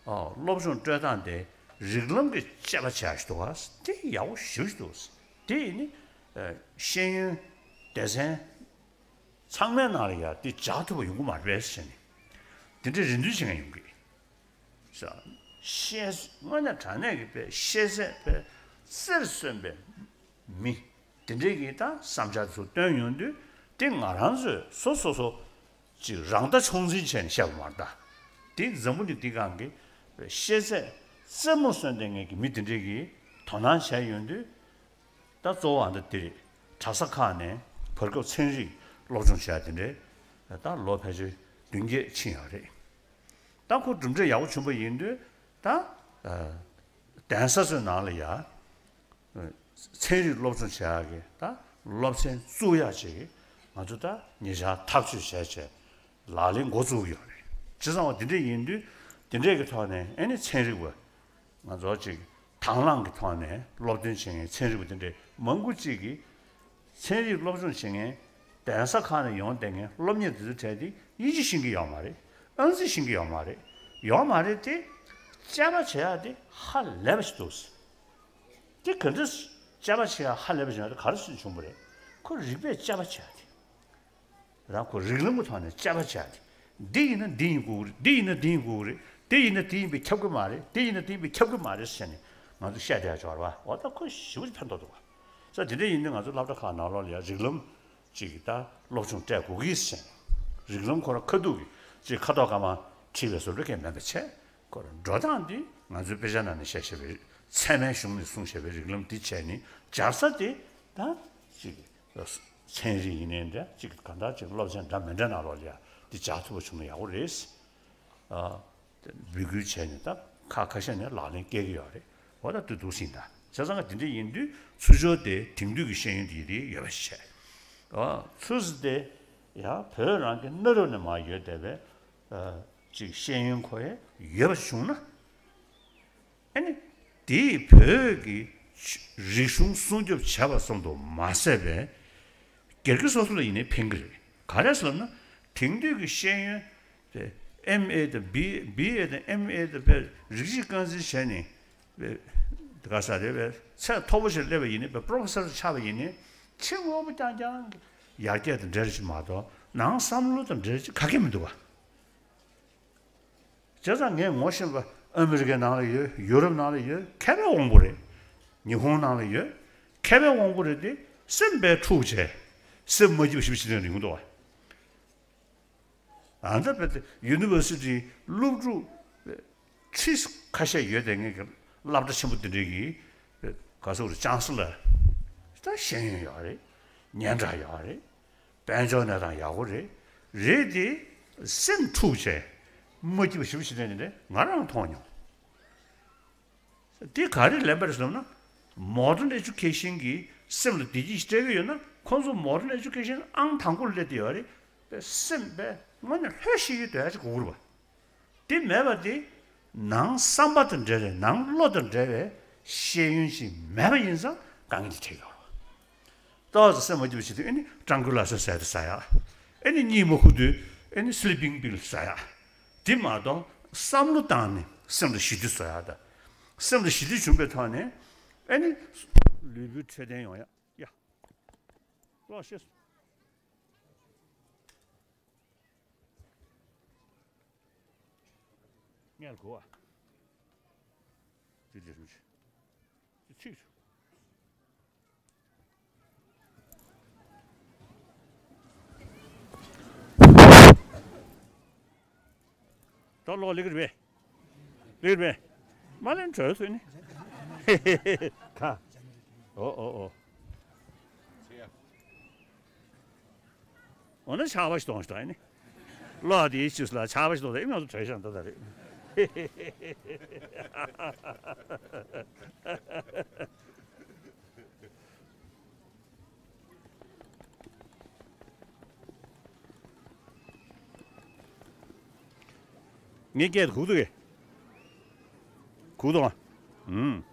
ཨོ་སློབ་སྦྱོང་སྤྲོད་སྟངས་དེ་རིགས་ལམ་གྱི་དཔྱད་པ་བྱས་ཤིག་འདུག་ག་དེ་ཡག་པོ་ཞེ་པོ་ཞིག་འདུག་དེ་ཡིན་ནི་ཤེས་ཡོན་སྡེ་ཚན་ཚང་མའི་ནང་ལ་ཡ་དེ་འཇགས་ཐུབ་པ་ཡོང་གི་མ་རེད་པས་ཟེར་ནས་དེ་འདྲའི་རེ་འདུན་བྱེད་མཁན་ཡོང་གི། ཤེས་དངོས་གནས་དྲང་གནས་ཀྱི་པའི་ཤེས་ཚད་པའི་རྩེར་སོན་པའི་མི་དེ་འདྲས་ཀྱིས་ད་བསམ་འཆར་ཚོ་བཏོན་ཡོང་དུས་དེ་ང་རང་ཚོས་སོ་སོ་སོ་ཅིག་རང་ལྟ་མཆོག་འཛིན་བྱས་ནས་བཤད་པ་མ་རེད་ད། དེ་འཛམ་བུ་གླིང་འདི་སྒང་གི་ཤེས་ཚད་རྩེ་མོ་སོན་བསྡད་མཁན་གྱི་མི་དེ་འདྲས་ཀྱིས་དོ་སྣང་བྱས་ཡོང་དུས་ད་གཙོ་བོ་ཨ་ད་དེ་རེད། གྲྭ་ས་ཁག་ནས་བར་སྐབས་ཚན་རིག་སློབ་སྦྱོང་བྱས་དེ་འདྲས་ད་ལོ་ཕལ་ཆེར་བདུན་བརྒྱད་ཕྱིན་ཡོད་རེད། ད་ཁོ་གྲུབ་འབྲས་ཡག་པོ་བྱུང་པ་ཡིན་དུས་ད་ཨ་གདན་ས་ཚོའི་ནང་ལ་ཡ་ཚན་རིག་སློབ་སྦྱོང་བྱེད་ཡག་གི་ད་སློབ་ཚན་བཙུགས་ཡག་ཅིག་ང་ཚོ་ད་ཉེ་ཆར་ཐག་གཅོད་བྱས་བྱས་ལག་ལེན་འགོ་བཙུགས་ཡོད་རེད། བྱས་ཙང་བ་དེ་འདྲས་ཡིན་དུས་དེ་འདྲས་ཀྱི་ཐོག་ནས་ཨ་ནི་ཚན་རིག་པ་ང་ཚོ་ཅིག་དང་བླངས་ཀྱི་ཐོག་ནས་སློབ་སྟོན་བྱེད་མཁན་ཚན་རིག་པ་དེ་འདྲས་མང་པོ་ཅིག་གིས་ཚན་རིག་སློབ་སྦྱོང་བྱེད་མཁན་གདན་ས་ཁག་ནས་ཡོང་བསྡད་མཁན་སློབ་གཉེར་དེ་ཚོའི་གྲས་དེ་དབྱིན་ཇི་ཤེས་ཀྱི་ཡོད་མ་རེད། ཨང་རྩིས་ཤེས་ཀྱི་ཡོད་མ་རེད། ཡོད་མ་རེད་དེ་དཔྱད་པ་བྱེད་ཡག་དེ་ཧ་ལས་པ་ཞིག་འདུག་དེ་ག་འདྲ་དཔྱད་པ་བྱེད་ཡག་ཧ་ལས་པ་ཞིག་ཡོད་དེ་ག་རེ་བྱུང་བ་རེད། ཁོ་རིག་པས་དཔྱད་པ་བྱེད་ཡག་དེ། རང་ཁོ་རིགས་ལམ་གྱི་ཐོག་ནས་དཔྱད་པ་བྱས་ཏེ། འདི་ཡིན་ན་འདི་ཡིན་དགོས་ཀྱི་རེད། འདི་ཡིན་ན་འདི་ཡིན་དགོས་ཀྱི་རེད། འདི་ཡིན་ན་འདི་ཡིན་པས་ཁྱབ་ཀྱི་མ་རེད། འདི་ཡིན་ན་འདི་ཡིན་པས་ཁྱབ་ཀྱི་མ་རེད་ཟེར་ནས་ང་ཚོ་བཤད་བསྡད་ཡག་ཅིག་ཡོད་རེད་པ། འོ་ད་ཁོ་ཞེ་པོ་ཅིག་ཕན་ཐོགས་འདུག་པ། ས་དེ་འདྲ་ཡིན་དུས་ང་ཚོ་སློབ་གྲྭ་ཁག་ནང་ལོགས་ལ་ཡང་རིགས་ལམ་ཅིག་གི་ད་སློབ་སྦྱོང་སྤྲད་དགོས་ཀྱི་ཟེར་ནས། རིགས་ལམ་ཁོ་རང་ཁ་ཐུག་གི་ཅིག་ཁ་དོག་དཀར་དམར་བྲིས་པའི་བཟོ་འདྲ་གང་ཡང་མེད་པ་བྱས། ཁོ་རང་འགྲོ་སྟངས་འདི་ང་ཚོའི་དཔེ་ཆ་ནང་ནས་བཤད་བཤད་པའི་ཚད་མའི་གཞུང་ནས་གསུངས་བཤད་པའི་རིགས་ལམ་འདི་བྱས་ནས་སྦྱར་ས་དེ་ད་ཅིག་ཚན་རིག་ཡིན་ནའི་འདྲ་ཅིག་གང་ལྟར་ཅིག་སློབ་ཚན་འདྲ་མི་འདྲ་ནང་ལོགས་ལ་ཡ་འདི་སྦྱར་ཐུབ་པ་བྱུང་ན་ཡག་པོ་རེད། ཨ་འབོད་སྐུལ་བྱས་ནས་ད་ཁག་ཁ་ཤས་ནས་ལག་ལེན་སྐྱེལ་གྱི་ཡོད་རེད། འོ་ད་འདུག་འདུག་ཟིན་ད་བྱས་ཙང་ང་དེ་འདྲ་ཡིན་དུས་ཚུར་ཕྱོགས་དེ་དེང་དུས་ཀྱི་ཤེས་ཡོན་དེ་ཡིན་དེ་ཡོད་པ་ཞིག་བྱས། ཨ་ཚུར་ཟིན་དེ་ཡང་བོད་རང་གི་གནའ་རབས་ནས་མར་ཡོད་བསྡད་པའི་ཨ་ཅིག་ཤེས་ཡོན་ཁོ་ཡ་ཡོད་པ་བྱུང་ན། ཨ་ནི་དེས་བོད་ཀྱི་རིག་གཞུང་སྲུང་སྐྱོབ་བྱས་པ་ཙམ་དུ་མ་ཟད་པའི་སྒེར་གྱི་སོ་སོ་ལ་ཡིན་ནའི་ཕན་གྱི་རེད། ག་རེ་ཟེར་ན་དེང་དུས་ཀྱི་ཤེས་ཡོན་དེ་ཨེམ་ཨེ་དང་བི་བི་ཨེ་དང་ཨེམ་ཨེ་དང་བས་རིགས་གཅིག་རྐང་འཛིན་བྱས་ནས་བས་དེ་ག་ས་རེད་བས་ཚད་མཐོ་པོ་ཞིག་སླེབས་པ་ཡིན་ནའི་བས་པྲོ་ཕེ་སར་ཆགས་པ་ཡིན་ནའི་ཕྱི་དངོས་པོ་རྐྱང་རྐྱང་ཡར་རྒྱས་དང་འབྲེལ་ཞིག་མ་གཏོགས་ནང་བསམ་བློ་དང་འབྲེལ་ཞིག་ག་གེ་མི་འདུག་བ། བྱས་ཙང་ངས་ངོ་ཤེས་པ་ཨ་མི་རི་ཀའི་ནང་ལ་ཡོད། ཡུ་རོབ་ནང་ལ་ཡོད། མཁས་པའི་དབང་པོ་རེད། ཉི་ཧོང་ནང་ལ་ཡོད། མཁས་པའི་དབང་པོ་རེད་དེ་སེམས་པའི་འཁྲུག་བྱས། སེམས་མ་སྐྱིད་པ་ཞིག་བྱེད་ནས་རིང་འདུག་བ། ད་ལྟ་བོད་ཀྱི་ཡུ་ནི་ཝར་སི་ཊི་སློབ་ཕྲུག་ཁྲི་ཁ་ཤས་ཡོད་དེ་ངས་ཀྱི་སློབ་གྲྭ་ཆེན་པོ་འདི་འདྲའི་གི་ག་ཚོད་རེད། ཅང་སི་ལར་ད་ཤེས་ཡོན་ཡོད་རེད། སྙན་གྲགས་ཡོད་རེད། དཔལ་འབྱོར་གནས་སྟངས་ཡག་པོ་རེད། རེད་དེ་སེམས་འཁྲུག་བྱས་མ་སྐྱིད་པ་ཞེ་པོ་ཞིག་རེད་ནི་རེད། ང་རང་མཐོང་མྱོང་། འདི་ག་རེ་ལན་པ་རེད་ཟེར་ན། མོ་ཌན་ཨེ་ཇུ་ཀེ་ཤན་གྱིས་སེམས་ལ་བདེ་སྐྱིད་ཞིག་སྤྲད་ཀྱི་ཡོད་ན། ཁོང་ཚོ་མོ་ཌན་ཨེ་ཇུ་ཀེ་ཤན་ཨང་དང་པོར་སླེབས་བསྡད་ཡོད་རེད། པའི་སེམས་པའི་དངོས་གནས་ལྷོད་ཤིག་ཡོད་དོ་ཡ་ཅིག་གོ་གི་རེད་པ། དེ་མེད་པ་དེ་ནང་བསམ་པ་དང་འབྲེལ་བའི་ནང་བློ་དང་འབྲེལ་བའི་ཤེས་ཡོན་ཞིག་མེད་པ་ཡིན་ཙང་དཀའ་ངལ་དེ་འཕྲད་ཀྱི་ཡོད་རེད་པ། ཏོག་ཙམ་སེམས་མ་སྐྱིད་པ་བྱེད་དུས་ཨེ་ནི་ཀྲང་ཀུ་ལ་སི་ཟེར་དེ་ཟ་ཡ། ཨེ་ནི་གཉིད་མ་ཁུག་དུས་ཨེ་ནི་སི་ལི་པིང་པིལ་ཟ་ཡ། དེ་མ་གཏོགས་བསམ་བློ་བཏང་ནས་སེམས་ལ་ཞི་བདེ་བཟོ་ཡ་དང་། སེམས་ལ་ཞི་བདེ་བྱུང་པའི་ཐོག་ནས་ཨེ་ནི་ལུས་པོའི་འཕྲོད་བསྟེན་ཡོང་ཡ། ཡ། ལོག་ཤེས་སོང་། ངས་གོ་བ། དེ་དེ་རུ་ཆུ། དེ་ཚིག་ཆུ། ད་ལོག་ལེགས་རེད་པས། ལེགས་རེད་པས། མ་ལན་གྲོལ་སོང་ནི། ཁ། ཨོ་ཨོ་ཨོ། འོ་ན་ཆར་པ་ཞིག་གཏོང་ཞིག་ད་ཡིན་ནི། ལོག་དེའི་ཕྱིས་ལ་ཆར་པ་ཞིག་གཏོང་ད་ཡིན། ང་ཚོ་གྲོལ་ཤག་ད་ད་རེད། ངའི་སྐད་དུ་གུག་འདུག་གས། གུག་འདུག་ཨ། ཨུམ།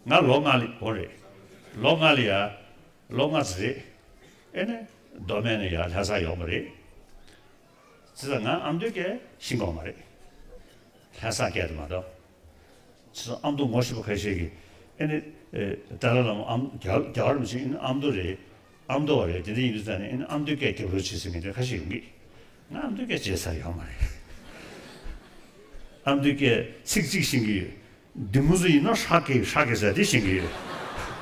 ང་ལོ་ལྔ་ལ་འོ་རེད། ལོ་ལྔ་ལ་ཡ། ལོ་ལྔ་ཙམ་རེད། ཨེ་ནས་མདོ་སྨད་ནས་ཡར་ལྷ་སར་ཡོང་བ་རེད། བྱས་ཙང་ང་ཨ་མདོའི་སྐད་ཤེས་ཀྱི་ཡོད་མ་རེད། ལྷ་ས་སྐད་དུ་མ་གཏོགས། བྱས་ཙང་ཨ་མདོ་ངོ་ཤེས་པ་ཁ་ཤས་ཀྱིས་ཨེ་ནས་ཏཱ་ལའི་བླ་མ་ཨ་མདོ་རྒྱལ་བ་རིན་པོ་ཆེ་ཨེ་ནས་ཨ་མདོ་རེད། ཨ་མདོ་བ་རེད། དེ་འདྲ་ཡིན་དུས་ཙང་ནས་ཨེ་ནས་ཨ་མདོའི་སྐད་རྒྱབ་རོགས་བྱེད་ཟེར་མཁན་དེ་ཁ་ཤས་ཡོང་གི། ང་ཨ་མདོའི་སྐད་བརྗེད་ཚར་ཡོད་མ་རེད། ཨ་མདོའི་སྐད་ཚིག་གཅིག་ཤེས་ཀྱི་ཡོད། འདི་མོ་ཟིག་ཡིན་ན་ཧྲ་གི་ཧྲ་གི་ཟེར་དེ་ཤེས་ཀྱི་ཡོད།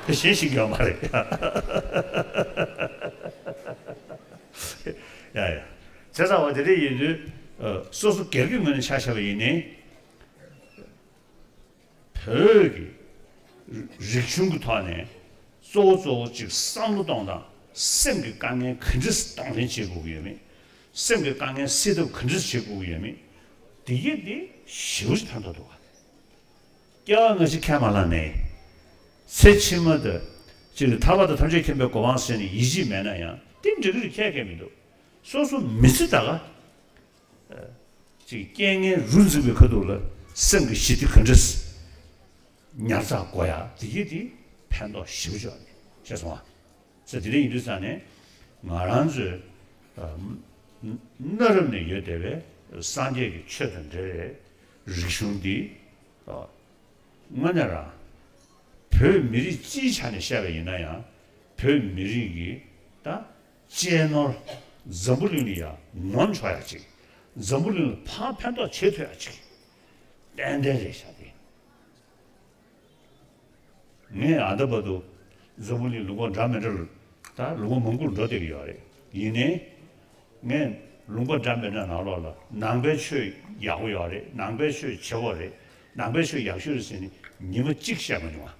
དེ་གཞན་ཤེས་ཀྱི་ཡོད་མ་རེད། ཡ་ཡ། བྱས་ཙང་བ་དེ་འདྲ་ཡིན་དུས་ཨ། སོ་སོ་སྒེར་གྱི་ངོས་ནས་ཆ་བཞག་པ་ཡིན་ནའི། བོད་ཀྱི་རིག་གཞུང་གི་ཐོག་ནས་གཙོ་བོ་གཙོ་བོ་གཅིག་བསམ་བློ་གཏོང་སྟངས། སེམས་ཀྱི་དཀའ་ངལ་ག་འདྲས་གདོང་ལེན་བྱེད་དགོས་ཀྱི་ཡོད་མེད། སེམས་ཀྱི་དཀའ་ངལ་སེལ་ཐབས་ག་འདྲས་བྱེད་དགོས་ཀྱི་ཡོད་མེད། དེ་གས་དེ་ཞེ་པོ་ཅིག་ཕན་ཐོགས་འདུག་ག། སྐྱེ་བ་སྔ་ཕྱི་ཁས་མ་བླངས་ནས། ཚེ་ཕྱི་མ་དང་། གཅིག་ཐར་པ་དང་ཐམས་ཅད་མཁྱེན་པའི་གོ་འཕང་ཟེར་ནས་ཡིད་ཆེས་མེད་ན་ཡང་དེ་འགྲིག་གི་རེད། ཁྱད་ཁྱད་མི་འདུག། སོ་སོ་མི་ཚེ་ད་ག་ཅིག་རྐྱེན་ངན་རུ་འཛིན་པའི་ཁ་ཐུག་ལ་སེམས་ཀྱི་ཞི་བདེ་ག་འདྲས་ཉར་ཚགས་དགོས་ཡ། དེ་གས་དེ་ཕན་ཐོགས་ཞེ་པོ་ཅིག་ཡོད་རེད། ཤེས་སོང་ང་། ཟེར་དེ་འདྲ་ཡིན་དུས་ཙང་ནས་ང་རང་ཚོའི་ཨ། གནའ་རབས་ནས་ཡོད་བསྡད་པའི་སངས་རྒྱས་ཀྱི་ཆོས་དང་འབྲེལ་བའི་རིག་གཞུང་འདི། ཨ། དངོས་གནས་རང་བོད་མི་རིགས་སྤྱིའི་ཆ་ནས་བཤད་པ་ཡིན་ན་ཡང་བོད་མི་རིགས་ཀྱི་ད་གཅེས་ནོར། འཛམ་བུ་གླིང་ལ་ཡང་ངོམ་ཆོག་ཡ་ཅིག། འཛམ་བུ་གླིང་ལ་ཕ་ཕན་ཐོགས་བྱེད་ཐུབ་ཡ་ཅིག་ཏན་ཏན་རེད་ཤག་དེ། ངས་ཨ་ད་བར་དུ་འཛམ་བུ་གླིང་ལུང་པ་འདྲ་མི་འདྲ་ལ་ད་ལུང་པ་མང་པོར་འགྲོ་བསྡད་ཀྱི་ཡོད་རེད། ཡིན་ནའི་ངས་ལུང་པ་འདྲ་མི་འདྲ་ནང་ལོགས་ལ་ནང་པའི་ཆོས་ཡག་པོ་ཡོད་རེད། ནང་པའི་ཆོས་བྱེད་དགོས་རེད། ནང་པའི་ཆོས་ཡག་ཤོས་རེད་ཟེར་ནས་ཉི་མ་གཅིག་བཤད་མ་མྱོང་བ།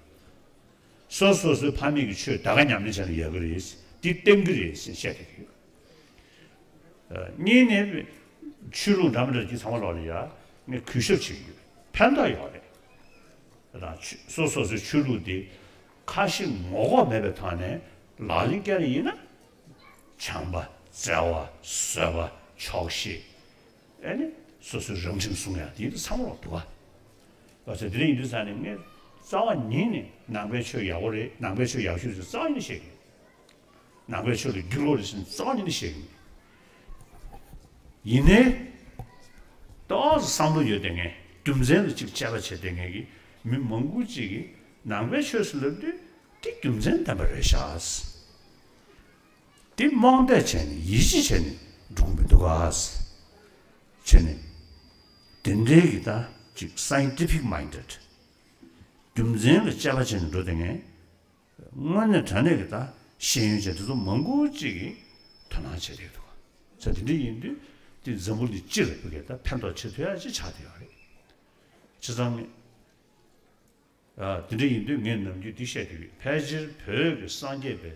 སོ་སོ་སོའི་ཕ་མེས་ཀྱི་ཆོས་ད་ག་ཉམས་ལེན་བྱས་ན་ཡག་གི་རེད། འདི་བསྟན་གི་རེད་ཟེར་བཤད་བསྡད་ཀྱི་ཡོད། གཉིས་ནས་ཆོས་ལུགས་འདྲ་མི་འདྲ་གྱི་ཚང་མ་ལོག་ལ་ཡ་ངས་གུས་ཞབས་བྱེད་ཀྱི་ཡོད། ཕན་ཐོགས་ཡོད་རེད། ད་ཆོས་སོ་སོ་སོའི་ཆོས་ལུགས་དེ་ཁ་ཞེ་ངོ་ལྐོག་མེད་པའི་ཐོག་ནས་ལག་ལེན་བསྟར་ཡིན་ན། བྱམས་པ། བརྩེ་བ། བཟོད་པ། ཆོག་ཤེས། ཨེ་ནི་སོ་སོའི་རང་ཁྲིམས་སྲུང་ཡ་དེ་ཚང་མ་ལོག་འདུག་ག། བ་ཚོ་དེ་འདྲ་ཡིན་དུས་ཙང་ནས་ངས་རྩ་བ་ཉིད་ནས་ནང་པའི་ཆོས་ཡག་པོ་རེད། ནང་པའི་ཆོས་ཡག་ཤོས་ཟེར་རྩ་བ་ཉིད་ནས་བཤད་ཀྱི་ཡོད། ནང་པའི་ཆོས་ལ་འགྱུར་བ་རེད་ཟེར་ནས་རྩ་བ་ཉིད་ནས་བཤད་ཀྱི་མེད། ཡིན་ནའི། ཏོག་ཙམ་བསམ་བློ་ཡོད་བསྡད་མཁན། རྒྱུ་མཚན་ལ་ཅིག་དཔྱད་པ་བྱེད་བསྡད་མཁན་གྱི་མི་མང་པོ་ཅིག་གིས་ནང་པའི་ཆོས་སུ་ལབ་དུས་དེ་རྒྱུ་མཚན་ལྡན་པ་རེད་ཤག། དེ་རྨོངས་དད་བྱས་ནས་ཡིད་ཆེས་བྱས་ནས་འགྲོ་གི་མི་འདུག་ག། བྱས་ནས། དེ་འདྲའི་གི་ད་ཅིག་scientific minded། རྒྱུ་མཚན་ལ་དཔྱད་པ་བྱས་ནས་འགྲོ་བསྡད་མཁན། དངོས་གནས་དྲང་གནས་ཀྱི་ད་ ཤེས་ཡོན་ཅན་དེ་ཚོ་མང་པོ་ཅིག་གིས་དོ་སྣང་བྱེད་བསྡད་འདུག་ས་དེ་འདྲ་ཡིན་དུས་དེ་འཛམ་བུ་གླིང་སྤྱི་ལ་ཕ་གིར་ད་ཕན་ཐོགས་བྱེད་ཐུབ་ཡ་ཅིག་ཆགས་བསྡད་ཡོད་རེད། བྱས་ཙང་། ཨ། དེ་འདྲ་ཡིན་དུས་ངས་ནམ་རྒྱུན་འདི་བཤད་ཀྱི་ཡོད། ཕལ་ཆེར་བོད་ཀྱི་སངས་རྒྱས་པའི་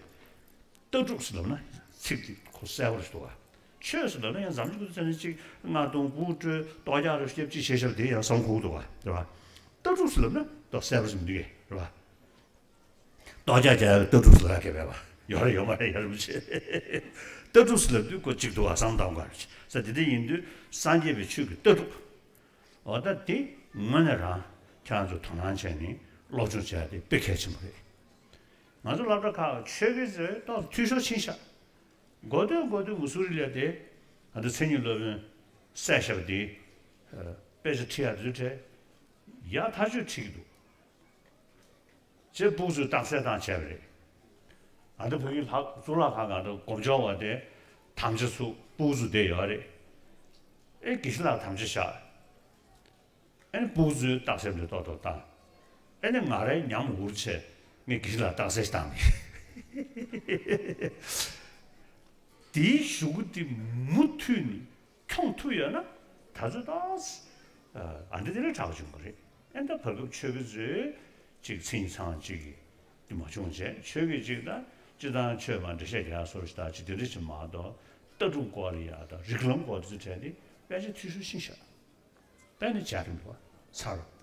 ལྟ་གྲུབ་ཟེར་ལབ་ན་ཚིག་འདི་ཁོ་གསལ་པོ་རེད་འདུག་བ། ཆོས་ཟེར་ལབ་ན་ཡང་འཛམ་གླིང་ཁུལ་དུ་བྱས་ན་གཅིག་རྔ་རྡུང་སྦུག་དཀྲོལ་རྡོ་རྒྱག་རེ་ཞིབ་ཅིག་བྱས་བཞག་པ་དེ་ཡང་བསམ་ཁུག་འདུག་བ། རེད་བ། ལྟ་གྲུབ་ཟེར་ལབ་ན་ཏོག་གསལ་པོ་ཞིག་མི་འདུག་གས། རེད་བ། རྡོ་རྒྱག་རྒྱག་ཡག་ལྟ་གྲུབ་ཟེར་ལབ་ཀྱི་མེད་པ། ཡོད་རེད་ཡོད་མ་རེད་ཡ་རིན་པོ་ཆེ། ལྟ་གྲུབ་ཟེར་ལབ་དུས་ཁོ་གཅིག་འདུག་བ། བསམ་བློ་གཏོང་དགོས་རེད། ས་དེ་འདྲ་ཡིན་དུས་སངས་རྒྱས་པའི་ཆོས་ཀྱི་ལྟ་གྲུབ། འོ་ད་དེ་དངོས་གནས་རང་ཁྱེད་རང་ཚོ་དོ་སྣང་བྱས་ནས་སློབ་སྦྱོང་བྱས་ཏེ་དཔེ་གལ་ཆེན་པོ་རེད། ང་ཚོ་སློབ་གྲྭ་ཁག་ཆོས་དགེ་ཚོས་ཏོག་ཙམ་འཐུས་ཤོར་ཕྱིན་ཤག་འགོ་སྟོད་འགོ་སྟོད་མུ་སུ་རི་ལ་དེ་ང་ཚོ་མཚན་ཉིད་སློབ་དཔོན་བསད་བཞག་པ་དེ་དཔེ་ཆ་ཁྲིད་ཡག་དུས་དྲན་ཡག་ཐག་ཆོད་ཁྲིད་ཀྱི་འདུག་ཅེས་སྤུག་ཚོས་རྟགས་གསལ་བཏང་བྱས་པ་རེད། ང་ཚོ་བོད་ཀྱི་ལྷག་གཙུག་ལག་ཁང་ང་ཚོ་སྒོམ་ཆུང་བ་དེ་དམ་བཅའ་ཚུགས་སྤུག་ཚོས་བསྡད་ཡོད་རེད། ཨེ་དགེ་བཤེས་ལགས་དམ་བཅའ་བཞག་ཨེ་ནི་སྤུག་ཚོས་རྟགས་གསལ་མི་ཏོག་ཏོག་བཏང་། ཨེ་ནི་ང་རའི་ཉམས་འུར་ཆེ་ངས་དགེ་བཤེས་ལགས་རྟགས་གསལ་ཞིག་བཏང་མེད། དེའི་གཞུག་གུ་དེ་མུ་མཐུད་ནས། འཁྱོངས་ཐུབ་ཡོད་ན་ད་ཚོད་ཏོག་ཙམ་ཨ་འདི་དེ་ལས་དྲག་པོ་བྱུང་གི་རེད། ཨེ་ད་བར་སྐབས་ཆོས་དགེ་ཚོས་ཅིག་མཚན་ཉིད་ཚང་ཅིག་གི་འདི་མ་བྱུང་བྱས་ཆོས་དགེ་ཅིག་ད་སྤྱིར་བཏང་ཆོས་མ་འགྲེལ་བཤད་རྒྱག་སོར་ཞིག་ད་ཅིག་དེ་འདྲ་ཅིག་མ་གཏོགས་ལྟ་གྲུབ་སྐོར་ལ་ཡ་ད་རིགས་ལམ་སྐོར་དེ་ཚོ་བྲལ་ཏེ་དཔེ་ཆ་འཐུས་ཤོར་ཕྱིན་ཤག་དཔེ་ནི་བྱ་རིམ་པ་ཚར་རོ་ད།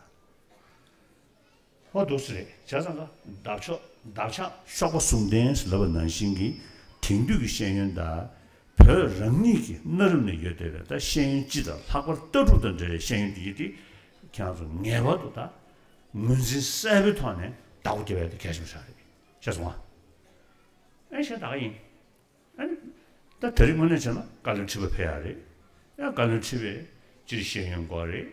ཧོ་འདུག་སེ་རེད། བྱས་ཙང་ཀ་འདབ་ཆགས་འདབ་ཆགས་གཤོག་པ་ཟུང་ལྡན་ཟེར་ལབ་པ་ནང་བཞིན་གྱི་དེང་དུས་ཀྱི་ཤེས་ཡོན་དང་བོད་རང་ཉིད་ཀྱི་གནའ་རབས་ནས་ཡོད་བསྡད་པའི་ད་ཤེས་ཡོན་སྤྱི་དང་ལྷག་པར་ལྟ་གྲུབ་དང་འབྲེལ་བའི་ཤེས་ཡོན་འདི་ཡིན་ཏེ་ཁྱེད་རང་ཚོ་ངེས་པར་དུ་ད་ངོས་འཛིན་གསལ་པོའི་ཐོག་ནས་བདག་པོ་རྒྱབ་ཡ་དེ་གལ་ཆེན་པོ་ཞིག་རེད། ཤེས་སོང་ཨ། ཨེ་ཤེས་ད་ག་ཡིན། ཨ་ནི། ད་དེ་རིང་དངོས་གནས་བྱས་ན་བཀའ་བློན་ཁྲི་པ་ཕེབས་ཡག་རེད། ཡང་བཀའ་བློན་ཁྲི་པས་སྤྱིར་ཤེས་ཡོན་སྐོར་རེད།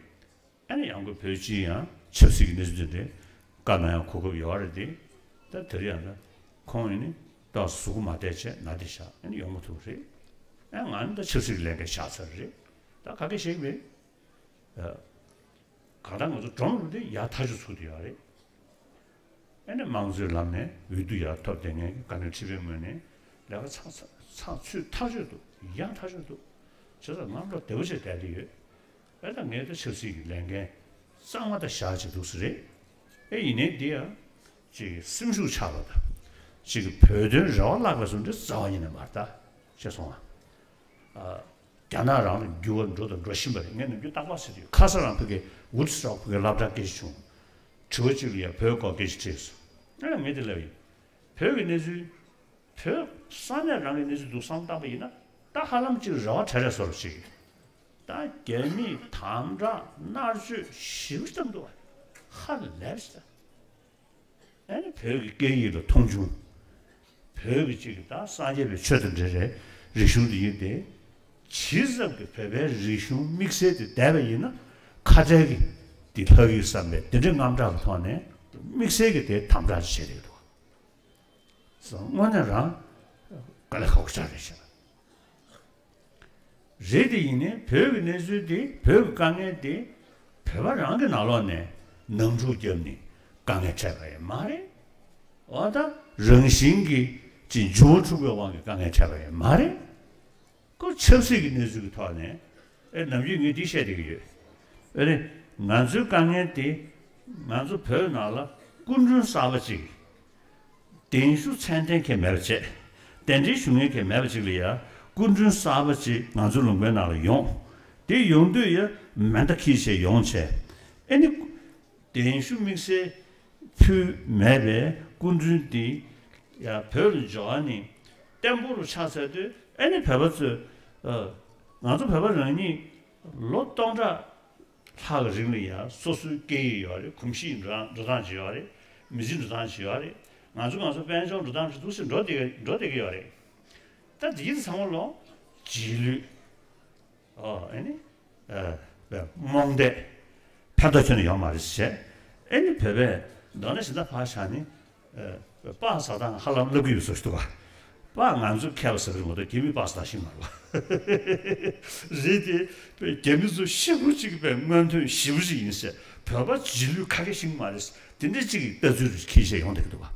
ཨ་ནི་ཡང་སྒོས་བོད་སྤྱིའི་ཡང་ཆབ་སྲིད་ཀྱི་གནས་ཚུལ་དེ་འདྲའི་བཀའ་གནང་ཡག་གོ་སྐབས་ཡོད་རེད་དེ། ད་དེ་རིང་ཡང་ད་ཁོང་ཡིན་ནི་ད་གཟུགས་པོ་མ་བདེ་བྱས་ན་བདེ་བཞག་ཨ་ནི་ཡོང་མ་ཐུབ་རེད། ཨ་ང་ནི་ད་ཆབ་སྲིད་ཀྱི་ལས་འགན་བཞག་ཚར་རེད། ད་ག་གེ་ཤེས་ཀྱི་མེད། གང་ལྟར་ང་ཚོ་སྒྲོམ་རུ་དེ་ཡག་ཐག་ཆོད་ཚུགས་བསྡད་ཡོད་རེད། ཨ་ནི་དམངས་གཙོའི་ལམ་ནས་འོས་བསྡུ་ཡར་ཐོབ་བསྡད་མཁན་བཀའ་བློན་ཁྲི་པའི་ངོས་ནས་ལས་ཀ་ཚགས་ཚགས་ཚགས་ཚུད་ཐག་ཆོད་འདུག་ཡག་ཐག་ཆོད་འདུག་བྱས་ཙང་ང་བློ་བདེ་པོ་བྱས་བསྡད་ཀྱི་ཡོད། ཨ་ད་ངས་ད་ཆབ་སྲིད་ཀྱི་ལས་འགན་གཙང་མ་ད་བཞག་བྱས་འདུག་སེ་རེད། ཨེ་ཡིན་ནའི་འདི་ཡང་ཅིག་སེམས་ཤུགས་ཆག་པ་དང་ཅིག་བོད་དོན་རེ་བ་བརླག་པ་བཟོ་འདྲ་རྩ་བ་ཉིད་ནས་མ་རེད་ད། ཤེས་སོང་ཨ། རྒྱ་ནག་རང་ལ་འགྱུར་བ་འགྲོ་དང་འགྲོ་བཞིན་པ་རེད། ངས་ནམ་རྒྱུན་རྟག་པར་ཟེར་གྱི་ཡོད། ཁ་སང་རང་ཕ་གི་ཝུ་ཌི་སི་ཊོག་ཕ་གི་སློབ་གྲྭར་སྐད་ཆ་བྱུང་། དྲི་བ་གཅིག་ལ་ཡང་བོད་སྐོར་སྐད་ཆ་དྲིས་སོང་། ཨ་ངས་དེ་ལབ་ཡིན། བོད་ཀྱི་གནས་ཚུལ། བོད་ས་གནས་རང་གི་གནས་ཚུལ་འདུག་བསམ་བཏང་པ་ཡིན་ན་ད་ཧ་ལམ་གཅིག་རེ་བ་བྲལ་བྲལ་བཟོ་འདྲ་ཅིག་ད་རྒྱ་མིས་དམ་དྲག་མནར་གཅོད་ཞེ་པོ་བཏང་འདུག་ཧ་ལས་པ་ཞིག་ད། ཨ་ནི་བོད་ཀྱི་སྐད་ཡིག་ལ་མཐོང་ཆུང་། བོད་ཀྱི་གཅིག་གི་ད་སངས་རྒྱས་པའི་ཆོས་དང་འབྲེལ་བའི་རིག་གཞུང་འདི་ཡིན་ཏེ། ཇི་ཙམ་གྱི་བོད་པའི་རིག་གཞུང་དམིགས་བསལ་དེ་བསྡད་པ་ཡིན་ན་ཁ་བྲལ་གྱི་འདི་ལྷག་གི་བསམ་པའི་འདི་འདྲའི་དངངས་སྐྲག་གི་ཐོག་ནས་དམིགས་བསལ་གྱི་དེ་དམ་དྲག་བྱེད་རེད་འདུག་དངོས་གནས་རང་དཀའ་ལས་ཁག་པོ་ཆགས་རེད་ཤག་རེད་དེ་ཡིན་ནའི་བོད་ཀྱི་གནས་ཚུལ་དེ་བོད་ཀྱི་དཀའ་ངལ་དེ་བོད་པ་རང་གི་ནང་ལོགས་ནས་ནང་འཁྲུག་བརྒྱབ་ནས་དཀའ་ངལ་འཕྲད་པ་ཡང་མ་རེད། འོ་ད་རང་བཞིན་གྱིས་ཅིག་འབྱུང་བ་འཁྲུག་པའི་དབང་གིས་དཀའ་ངལ་འཕྲད་པ་ཡང་མ་རེད། ཁོ་ཆབ་སྲིད་ཀྱི་གནས་ཚུལ་གྱི་ཐོག་ནས་ཨེ་ནམ་རྒྱུན་ངས་འདི་བཤད་བསྡད་ཀྱི་ཡོད། ཨེ་རེད། ང་ཚོའི་དཀའ་ངལ་དེ་ང་ཚོ་བོད་ནང་ལ་སྐུ་མགྲོན་གསར་པ་ཅིག་གདན་ཞུ་མཚན་ལྡན་གྱི་མེད་པ་བྱས། གདན་འདྲེན་ཞུ་མཁན་གྱི་མེད་པ་ཅིག་ལ་ཡ་སྐུ་མགྲོན་གསར་པ་ཅིག་ང་ཚོ་ལུང་པའི་ནང་ལ་ཡོང་། དེ་ཡོང་དུས་ཡ་མེ་མདའ་འཁྱེར་བྱས་ཡོང་བྱས། ཨེ་ནི། གདན་ཞུ་དམིགས་བསལ་ཕུལ་མེད་པའི་སྐུ་མགྲོན་འདི་ཡ་བོད་ལ་འབྱོར་བ་ནི་བརྟན་པོ་རུ་ཆགས་ཚར་དུས་ཨེ་ནི་བོད་པ་ཚོས་ཨ། ང་ཚོ་བོད་པ་རང་ཉིད་ལོ་སྟོང་ཕྲག་ལྷག་གི་རིང་ལ་ཡང་སོ་སོའི་སྐད་ཡིག་ཡོད་རེད། གོམས་གཤིས་འགྲོ་སྟངས་འགྲོ་སྟངས་ཅིག་ཡོད་རེད། མི་ཚེ་འགྲོ་སྟངས་ཅིག་ཡོད་རེད། ང་ཚོ་ང་ཚོ་དཔལ་འབྱོར་འགྲོ་སྟངས་ཅིག་འདུག་སེ་འགྲོ་བསྡད་འགྲོ་བསྡད་ཀྱི་ཡོད་རེད། ད་འདི་ཚང་མ་ལོ་རྗེས་ལུས། ཨོ་ཨེ་ནི། ཨ་རྨོངས་དད། ཕན་ཐོགས་ཁྱོན་ནས་ཡོད་མ་རེད་ཟེར། ཨེ་ནི་བོད་པས་མདོར་ན་ཞེ་དྲག་ཕར་བཞག་ནི། ཨ་སྤགས་ཟ་སྟངས་ཧ་ལམ་བསླབ་ཀྱི་ཡོད་བཟོ་ཞིག་འདུག་ག་སྤགས་ང་ཚོས་མཁས་པ་ཟ་གི་རེད་མ་གཏོགས་རྒྱ་མིས་སྤགས་ཟ་སྟངས་ཤེས་མ་རེད་པ། རེད་དེ། རྒྱ་མི་ཚོ་ཤི་བོ་གཅིག་པའི་སྔོན་ཐོན་ཞེ་པོ་ཅིག་ཡིན་ཟེར། བོད་པ་རྗེས་ལུས་ཁ་སྐད་ཤེས་ཀྱི་མ་རེད། དེ་འདྲ་གཅིག་གི་ལྟ་ཚུལ་རེ་འཁྱེར་བྱས་ཡོང་བསྡད་ཀྱི་འདུག་ག་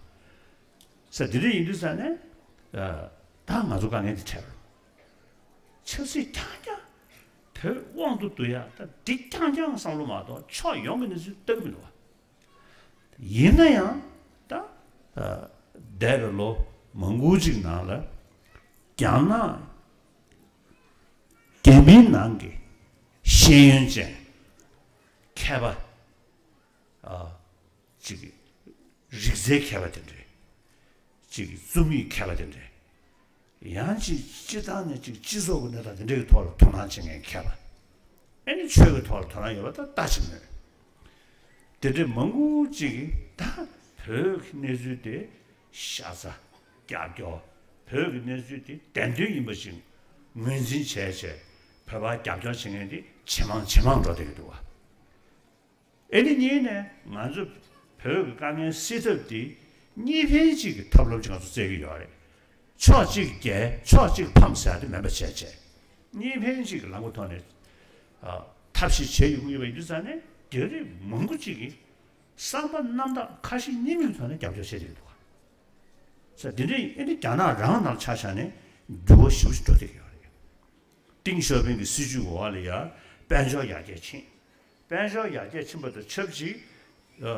ས་དེ་འདྲ་ཡིན་དུས་ས་ནས། ད་ང་ཚོ་དཀའ་ངལ་འདི་འཕྲད་རོགས། ཆབ་སྲིད་རྐྱང་རྐྱང་བོད་དབང་དུ་བསྡུ་ཡ་ད་འདི་རྐྱང་རྐྱང་བསམ་བློ་མ་གཏོགས་ཕྱོགས་ཡོངས་ཀྱི་གནས་ཚུལ་ལྟ་གི་མི་འདུག་བ། ཡིན་ན་ཡང་ད་འདས་པའི་ལོ་མང་པོ་ཅིག་ནང་ལ་རྒྱ་ནག་རྒྱ་མིའི་ནང་གི་ཤེས་ཡོན་ཅན་མཁས་པ་ཅིག་རིག་རྩལ་མཁས་པ་དེ་འདྲས་ཅིག་རྩོམ་ཡིག་མཁས་པ་དེ་འདྲས། ཡང་ཅིག་སྤྱི་བཏང་ནས་ཅིག་སྤྱི་ཚོགས་ཀྱི་གནས་སྟངས་དེ་འདྲའི་ཐོག་ལ་དོ་སྣང་བྱེད་མཁན་མཁས་པ། ཨེ་ནི་ཆོས་ཀྱི་ཐོག་ལ་དོ་སྣང་ཡོད་པ་ད་ལྟ་ཅིག་མེད། དེ་འདྲའི་མང་པོ་ཅིག་གིས་ད་བོད་ཀྱི་གནས་ཚུལ་དེ་ཤ་ཚ་རྒྱབ་སྐྱོར། བོད་ཀྱི་གནས་ཚུལ་དེ་བདེན་དོན་ཡིན་པ་ཞིག་ངོས་འཛིན་བྱས་བྱས་བོད་པར་རྒྱབ་སྐྱོར་བྱེད་མཁན་དེ་ཇེ་མང་ཇེ་མང་འགྲོ་བསྡད་ཀྱི་འདུག་བ། ཨེ་ནི་གཉིས་ནས་ང་ཚོ་བོད་ཀྱི་དཀའ་ངལ་སེལ་ཐབས་འདི་གཉིས་ཕན་གཅིག་གི་ཐབས་ལམ་ཅིག་ང་ཚོ་བཙལ་གྱི་ཡོད་རེད། ཕྱོགས་གཅིག་རྒྱལ་ཕྱོགས་གཅིག་ཕམ་ཟེར་ཡ་དེ་མེད་པ་བྱས་བྱས། གཉིས་ཕན་གཅིག་གི་ལམ་གྱི་ཐོག་ནས་ཨ་ཐབས་ཤེས་བྱེད་ཡོང་གི་ཡོད་པ་ཡིན་དུས་ཙང་ནས་རྒྱ་རིགས་མང་པོ་གཅིག་གིས་བསམ་པ་རྣམ་དག་ཁ་ཞེ་གཉིས་མེད་ཀྱི་ཐོག་ནས་རྒྱབ་སྐྱོར་བྱེད་བསྡད་ཀྱི་འདུག་ག་ས་དེ་འདྲ་ཨེ་ནི་རྒྱ་ནག་རང་ནང་ཆ་བཞག་ནས་འགྱུར་བ་ཞེ་པོ་ཞིག་འགྲོ་བསྡད་ཀྱི་ཡོད་རེད། ཏིང་ཞའོ་ཕིང་གི་སྲིད་ཇུས་འོག་ལ་ཡ་དཔལ་འབྱོར་ཡར་རྒྱས་ཕྱིན། དཔལ་འབྱོར་ཡར་རྒྱས་ཕྱིན་པ་དང་ཆབས་ཅིག་ཨ་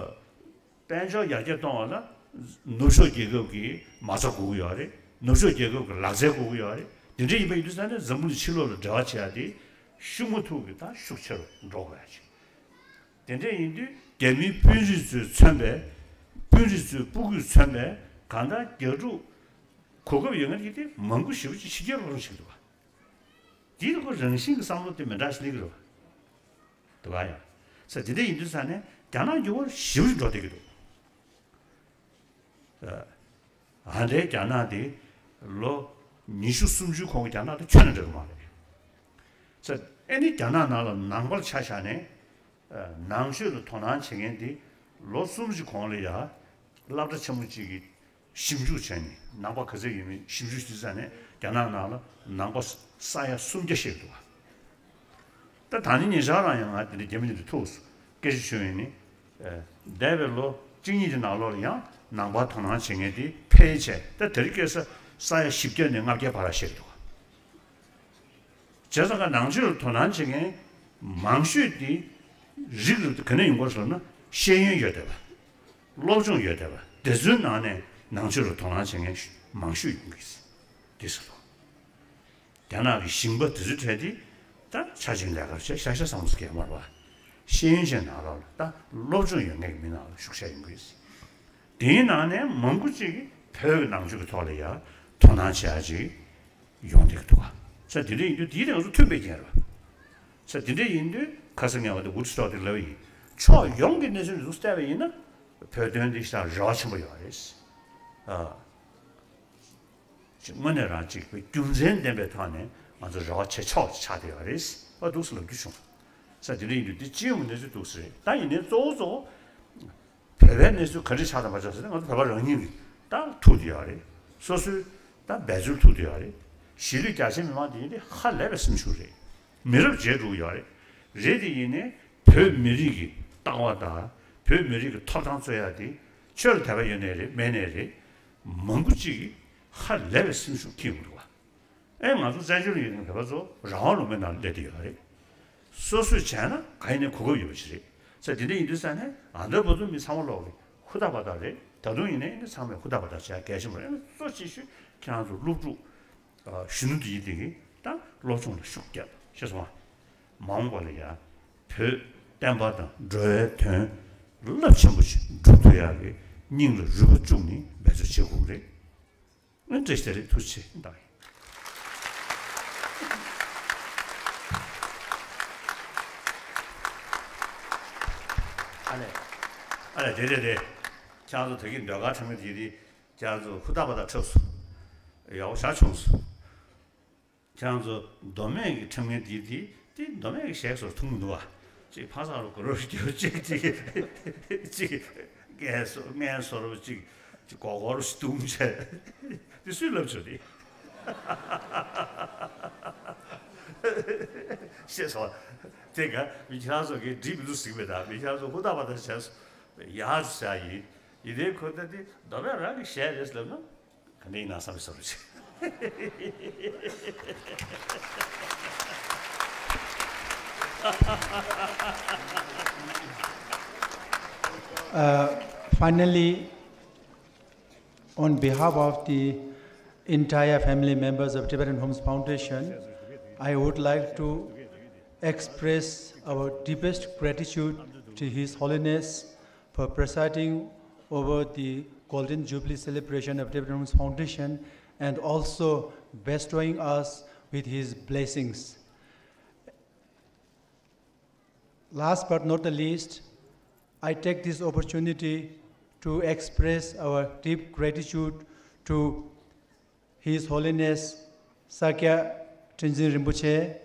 དཔལ་འབྱོར་ཡར་རྒྱས་གཏོང་བ་ལ་ནུབ་ཕྱོགས་རྒྱལ་ཁབ་ཀྱི་མ་རྩ་དགོས་ཀྱི་ཡོད་རེད། ནུབ་ཕྱོགས་རྒྱལ་ཁབ་ཀྱི་ལག་རྩལ་དགོས་ཀྱི་ཡོད་རེད། དེ་འདྲ་ཡིན་པ་ཡིན་དུས་ཙང་ནས་འཛམ་བུ་གླིང་ཕྱི་ལོགས་ལ་འབྲེལ་བ་བྱེད་ཡ་དེ་ཤུགས་མ་ཐུག་གི་ད་ཤུགས་ཆེ་རུ་འགྲོ་དགོས་ཡ་ཅིག་དེ་འདྲ་ཡིན་དུས་རྒྱ་མིའི་དཔོན་རིགས་ཚོས་མཚོན་པའི་དཔོན་རིགས་ཚོས་སྤུ་གུས་མཚོན་པའི་གང་ལྟར་རྒྱ་ཕྲུག་གོ་སྐབས་ཡོད་མཁན་གྱི་དེ་མང་པོ་ཞེ་པོ་ཅིག་ཕྱི་རྒྱལ་ལོག་རང་ཞིག་འདུག་བ། དེའི་ཁོ་རང་བཞིན་གྱི་བསམ་བློ་དེ་མི་འདྲ་ཞིག་སླེབས་ཀྱི་རེད་བ། འདུག་བ་ཡ། ས་དེ་འདྲ་ཡིན་དུས་ས་ནས་རྒྱ་ནག་འགྱུར་བ་ཞེ་པོ་ཅིག་འགྲོ་བསྡད་ཀྱི་འདུག་ཨ་འདྲའི་རྒྱ་ནག་དེ་ལོ་ཉི་ཤུ་སུམ་ཅུའི་གོང་གི་རྒྱ་ནག་དེ་ཁྱོན་ནས་འདྲ་གི་མ་རེད། ས་ཨེ་ནི་རྒྱ་ནག་ནང་ལ་ནང་པར་ཆ་བཞག་ནས་ཨ་ནང་ཆོས་ལ་དོ་སྣང་བྱེད་མཁན་དེ་ལོ་གསུམ་ཅིག་གོང་ལ་ཡ་སློབ་གྲྭ་ཆེན་མོ་གཅིག་གི་ཞིབ་འཇུག་བྱས་ནས་ནང་པ་ག་ཚད་ཡོད་མེད་ཞིབ་འཇུག་ཞུས་ཙང་ནས་རྒྱ་ནག་ནང་ལ་ནང་པ་ས་ཡ་སུམ་བརྒྱ་བཤད་འདུག་བ། ད་ད་ནི་ཉེ་ཆར་རང་ཡང་ང་དེ་འདྲ་རྒྱ་མི་འདི་ཐུག་སྐད་ཆ་ཞུས་ཡིན་ནི། འདས་པའི་ལོ་གཅིག་གཉིས་ཀྱི་ནང་ལོགས་ལ་ཡང་ནང་པ་དོ་སྣང་བྱེད་མཁན་དེ་འཕེལ་བྱས་ད་དེ་རིང་ཁ་སང་ས་ཡ་བཞི་བརྒྱ་ནས་ལྔ་བརྒྱ་བར་ལ་བཤད་འདུག་བ། བྱས་ཙང་ཀ་ནང་ཆོས་ལ་དོ་སྣང་བྱེད་མཁན་མང་ཤོས་དེ་རིགས་རུས་དེ་ག་ནས་ཡོང་གི་ཟེར་ན་ཤེས་ཡོན་ཡོད་བསྡད་པ། སློབ་སྦྱོང་ཡོད་བསྡད་པ་དེ་ཚོའི་ནང་ནས་ནང་ཆོས་ལ་དོ་སྣང་བྱེད་མཁན་མང་ཤོས་ཡོང་གི་རེད་ཟེར་འདུག་རྒྱ་ནག་གི་ཞིང་པ་དེ་ཚོའི་གྲས་དེ་ད་ཆ་ཆེན་ལས་ཀར་བྱས་ཤ་ཤ་བསམ་བློ་སྐྱེ་མ་རེད་བ། ཤེས་ཡོན་ཅན་ནང་ལོགས་ལ་ད་སློབ་སྦྱོང་ཡོད་མཁན་གྱི་མི་ནང་ལ་ཤུགས་ཆེ་ཡོང་གི་རེད་ཟེར། དེའི་ནང་ནས་མང་པོ་ཅིག་གིས་བོད་ཀྱི་ནང་ཆོས་ཀྱི་ཐོག་ལ་ཡང་དོ་སྣང་བྱེད་ཡ་ཅིག་ཡོང་བསྡད་ཀྱི་འདུག་ག་ས་དེ་འདྲ་ཡིན་དུས་དེའི་སྟེང་ང་ཚོ་མཐུན་པའི་རྐྱེན་རེད་བ། ས་དེ་འདྲ་ཡིན་དུས་ཁ་སང་ཉེ་བ་དེ་ཝུཌ་སི་ཊོག་དེ་ལབ་པ་ཡིན། ཕྱོགས་ཡོངས་ཀྱི་གནས་ཚུལ་འདི་ཚོ་བལྟས་པ་ཡིན་ན་བོད་དོན་འདི་ཞེ་དྲག་རེ་བ་ཆེན་པོ་ཡོད་རེད། ཨ། ཅིག་དངོས་གནས་རང་ཅིག་རྒྱུ་མཚན་ལྡན་པའི་ཐོག་ནས་ང་ཚོ་རེ་བ་བྱེད་ཆོག་ཅིག་ཆགས་བསྡད་ཡོད་རེད། ཨ་འདུག་སེ་ལབ་རྒྱུ་བྱུང་། ས་དེ་འདྲ་ཡིན་དུས་འདི་སྤྱི་ཡོངས་ཀྱི་གནས་ཚུལ་འདུག་སེ་རེད། ད་ཡིན་ནའི་གཙོ་བོ་གཙོ་བོ། བོད་པའི་གནས་ཚུལ་ག་འདྲ་ཆགས་དང་མ་ཆགས་ཟེར་ན་ང་ཚོ་བོད་པ་རང་ཉིད་ཀྱིས་ད་ཐུག་བསྡད་ཡོད་རེད། སོ་སོའི་ད་འབད་རྩོལ་ཐུག་བསྡད་ཡོད་རེད། གཞིས་ལུས་རྒྱ་ཆེ་མི་མང་དེ་ཡིན་དེ་ཧ་ལས་པའི་སེམས་ཤུགས་རེད། མི་རབས་བརྗེ་འགྲོ་གི་ཡོད་རེད། རེད་དེ་ཡིན་ནའི་བོད་མི་རིགས་ཀྱི་ལྟ་བ་དང་བོད་མི་རིགས་ཀྱི་ཐོབ་ཐང་རྩོད་ཡ་དེ་ཆོས་ལ་དད་པ་ཡོད་ནའི་རེད་མེད་ནའི་རེད། མང་པོ་ཅིག་གིས་ཧ་ལས་པའི་སེམས་ཤུགས་སྐྱེ་ཡོང་གི་འདུག་བ། ཨེ་ང་ཚོ་བཙན་བྱོལ་ཡོད་མཁན་བོད་པ་ཚོ་རང་དབང་ལུང་པའི་ནང་སླེབས་བསྡད་ཡོད་རེད། སོ་སོས་བྱས་ན་ག་ཡིན་ནའི་གོ་སྐབས་ཡོད་པ་ཞིག་རེད། ས་དེ་འདྲ་ཡིན་དུས་ས་ནས་ཨ་མདོ་བོད་ཚོ་མི་ཚང་མ་ལོག་གི་ཧུར་ཐག་བ་ཐག་རེད། ད་དུང་ཡིན་ནའི་ཨེ་ཚང་མས་ཧུར་ཐག་བ་ཐག་བྱས་གལ་ཆེན་པོ་རེད། གཙོ་ཆེ་ཤོས་ཁྱེད་རང་ཚོ་སློབ་ཕྲུག་གཞོན་ནུ་དེ་ཡིན་དེ་གི་ད་སློབ་སྦྱོང་ལ་ཤུགས་རྒྱབ་ཤེས་སོང་ང་། མ་འོངས་པ་ལ་ཡ་བོད་བསྟན་པ་དང་འགྲོ་བའི་དོན་རླབས་ཆེན་པོ་ཞིག་སྒྲུབ་ཐུབ་ཡག་གི་སྙིང་ལ་རུས་པ་བཅུག་ནས་འབད་རྩོལ་བྱེད་དགོས་ཀྱི་རེད། ཨ་བཀྲ་ཤིས་བདེ་ལེགས། ཐུགས་རྗེ་ཆེ་གནང་ཡིན། ཨ་ལས། ཨ་ལས་དེ་དེ་དེ། ཁྱེད་རང་ཚོ་ད་གིན་ཟློས་གར་འཁྲབ་མཁན་དེ་དེ་ཁྱེད་རང་ཚོ་ཧུར་ཐག་པ་ཐག་འཁྲབ་སོང་། ཡག་པོ་ཞེ་དྲག་བྱུང་སོང་། ཁྱེད་རང་ཚོ་མདོ་སྨད་ཀྱི་འཁྲབ་མཁན་དེ་དེ་དེ་མདོ་སྨད་ཀྱི་གཞས་སོགས་མཐོང་གི་འདུག་བ། གཅིག་ཕ་ས་རུ་གུ་རུ་རྒྱབ་གཅིག་གཅིག་གཅིག་ངན་སོ་ངན་སོ་རུ་གཅིག་གཅིག་གོ་གོ་རུ་བརྡུང་བྱས། དེ་སུས་ལབ་བྱུང་དེ། ཤེས་སོང་། དེ་ག་མི་ཁྱེད་རང་ཚོ་གིས་འགྲིག་མི་འདུག་ཟེར་གི་མེད། ད་མི་ཁྱེད་རང་ཚོ་ཧུར་ཐག་པ་ཐག་བྱས་སོང་། ཡག་ཟེར་ཡིན། ཡིན་དེ་ཁོ་ད་དེ་མདོ་སྨད་རང་གི་གཞས་རེད་ལབ་ན། ག་འདྲ་ཡིན་ན་བསམ་པའི་བཟོ་འདྲ་ཞིག Uh, finally, on behalf of the entire family members of Tibetan Homes Foundation, I would like to express our deepest gratitude to His Holiness for presiding over the Golden Jubilee celebration of Tibetan Homes Foundation and also bestowing us with his blessings. Last but not the least, I take this opportunity to express our deep gratitude to His Holiness Sakya Tenzin Rinpoche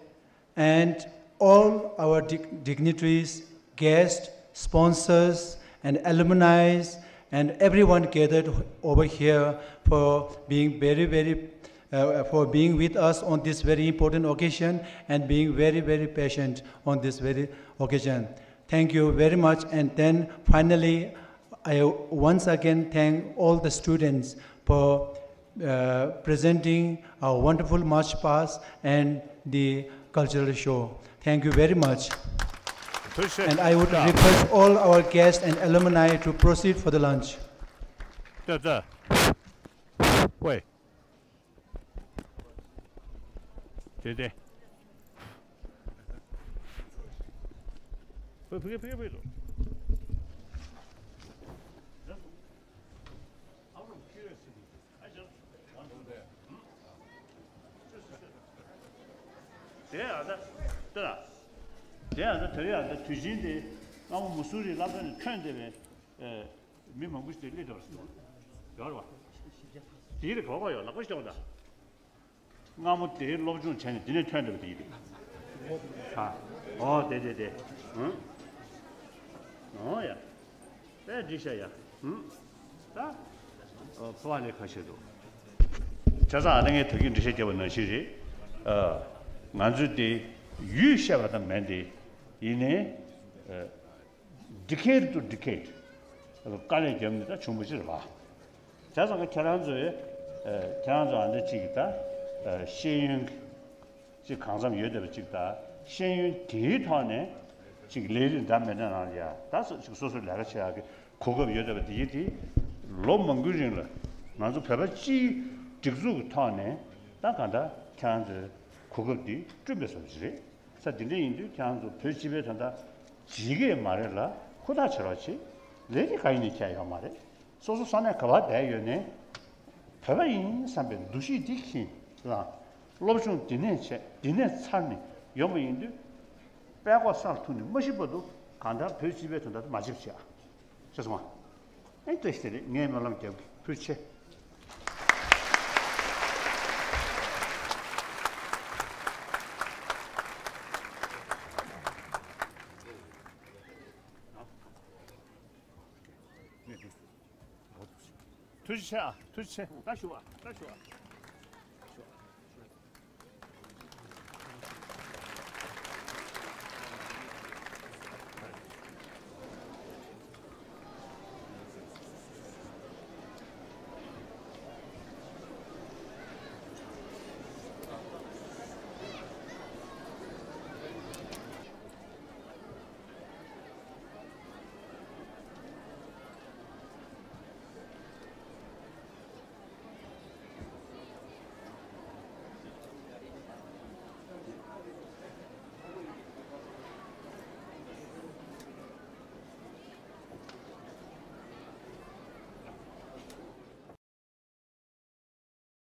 and all our dig- dignitaries, guests, sponsors, and alumni, and everyone gathered over here for being very, very, uh, for being with us on this very important occasion and being very, very patient on this very occasion. Thank you very much. And then finally, I once again thank all the students for uh, presenting a wonderful march past and the cultural show. Thank you very much. And I would request all our guests and alumni to proceed for the lunch. དེ་ཡང་ད་ལྟ་དེ་ཡང་ད་དེ་ཡང་ད་དུས་ཆེན་དེ་སྔ་མོ་མུ་སུ་རི་སློབ་གྲྭ་ནས་ཐོན་བསྡད་པའི་མི་མང་པོ་ཞིག་དེ་སླེབས་འགྲོ་ཡོད་རེད་བ། དེ་ལ་གོ་གོ་ཡོད་ལག་པ་ཤོག་ད། སྔ་མོ་དེའི་སློབ་སྦྱོང་བྱས་ནས་དེ་ནས་ཐོན་འདུག་དེ་ཡིན་དུས། ཨ། ཨོ་དེ་དེ་དེ། ཨང་། ཨོ་ཡ། དཔེ་འགྲིག་ཤག་ཡ། ཨང་། ད། ཨོ་ཕོ་བ་ལས་ཁ་ཤས་འདུག་བྱས་ཙང་ཨ་ད་ངས་ད་གིན་འགྲེལ་བཤད་བརྒྱབ་པ་ནང་བཞིན་རེད། ཨ། ང་ཚོས་དེ་ཡུལ་བཤད་པ་ཙམ་མིན་ཏེ། ཡིན་ནའི། ཨ། decade to decade དཀའ་ལས་བརྒྱབ་ནས་ད་བྱུང་བ་ཅིག་རེད་པ། བྱས་ཙང་ཁྱེད་རང་ཚོས་ཁྱེད་རང་ཚོ་ཨ་འདྲ་ཅིག་ད་ཤེས་ཡོན་ཅིག་གང་འཚམ་ཡོད་བསྡད་པ་ཅིག་ད་ཤེས་ཡོན་དེའི་ཐོག་ནས་ཅིག་ལས་རིགས་འདྲ་མི་འདྲ་ནང་ལ་ཡ་ད་སོ་ཅིག་སོ་སོའི་ལས་ཀ་བྱེད་ཡག་གི་གོ་སྐབས་ཡོད་བསྡད་པ་དེ་ཡིན་དེ་ལོ་མང་པོའི་རིང་ལ་ང་ཚོ་བོད་པ་སྤྱིའི་སྒྲིག་འཛུགས་ཀྱི་ཐོག་ནས་ད་གང་ལྟར་ཁྱེད་རང་ཚོའི་གོ་སྐབས་དེ་བསྐྲུན་པའི་བཟོ་ཅིག་རེད། ས་འདི་འདྲ་ཡིན་དུས་ཁྱེད་རང་ཚོ་བོད་སྤྱི་པའི་དོན་དག་བྱེད་ཀྱི་མ་རེད་ལ་ཧུར་ཐག་བྱེད་རོགས་བྱེད། ལས་ཀྱི་ག་ཡིན་ནས་ཁྱད་ཡོད་མ་རེད། སོ་སོ་ས་གནས་ག་པར་བསྡད་ཡོད་ནའི་བོད་པ་ཡིན་བསམ་པའི་འདུ་ཤེས་འདི་ཁྱེད་རང་སློབ་སྦྱོང་འདི་ནས་བྱས་འདི་ནས་ཚར་ནས་ཡོང་བ་ཡིན་དུས་དཔལ་ཁོག་སར་ཐུག་ནས་མ་ཤི་བར་དུ་གང་ལྟར་བོད་སྤྱི་པའི་དོན་དག་མ་བརྗེད་པ་བྱེད་ཨ། ཤེས་སོང་ང་། ཨེ་བཀྲ་ཤིས་བདེ་ལེགས། ངས་སྨོན་ལམ་རྒྱབ་ཀྱི། ཐུགས་རྗེ་ཆེ། ཐུགས་རྗེ་ཆེ་ཨ། ཐུགས་རྗེ་ཆེ། བཀྲ་ཤིས་པ། བཀྲ་ཤིས་པ།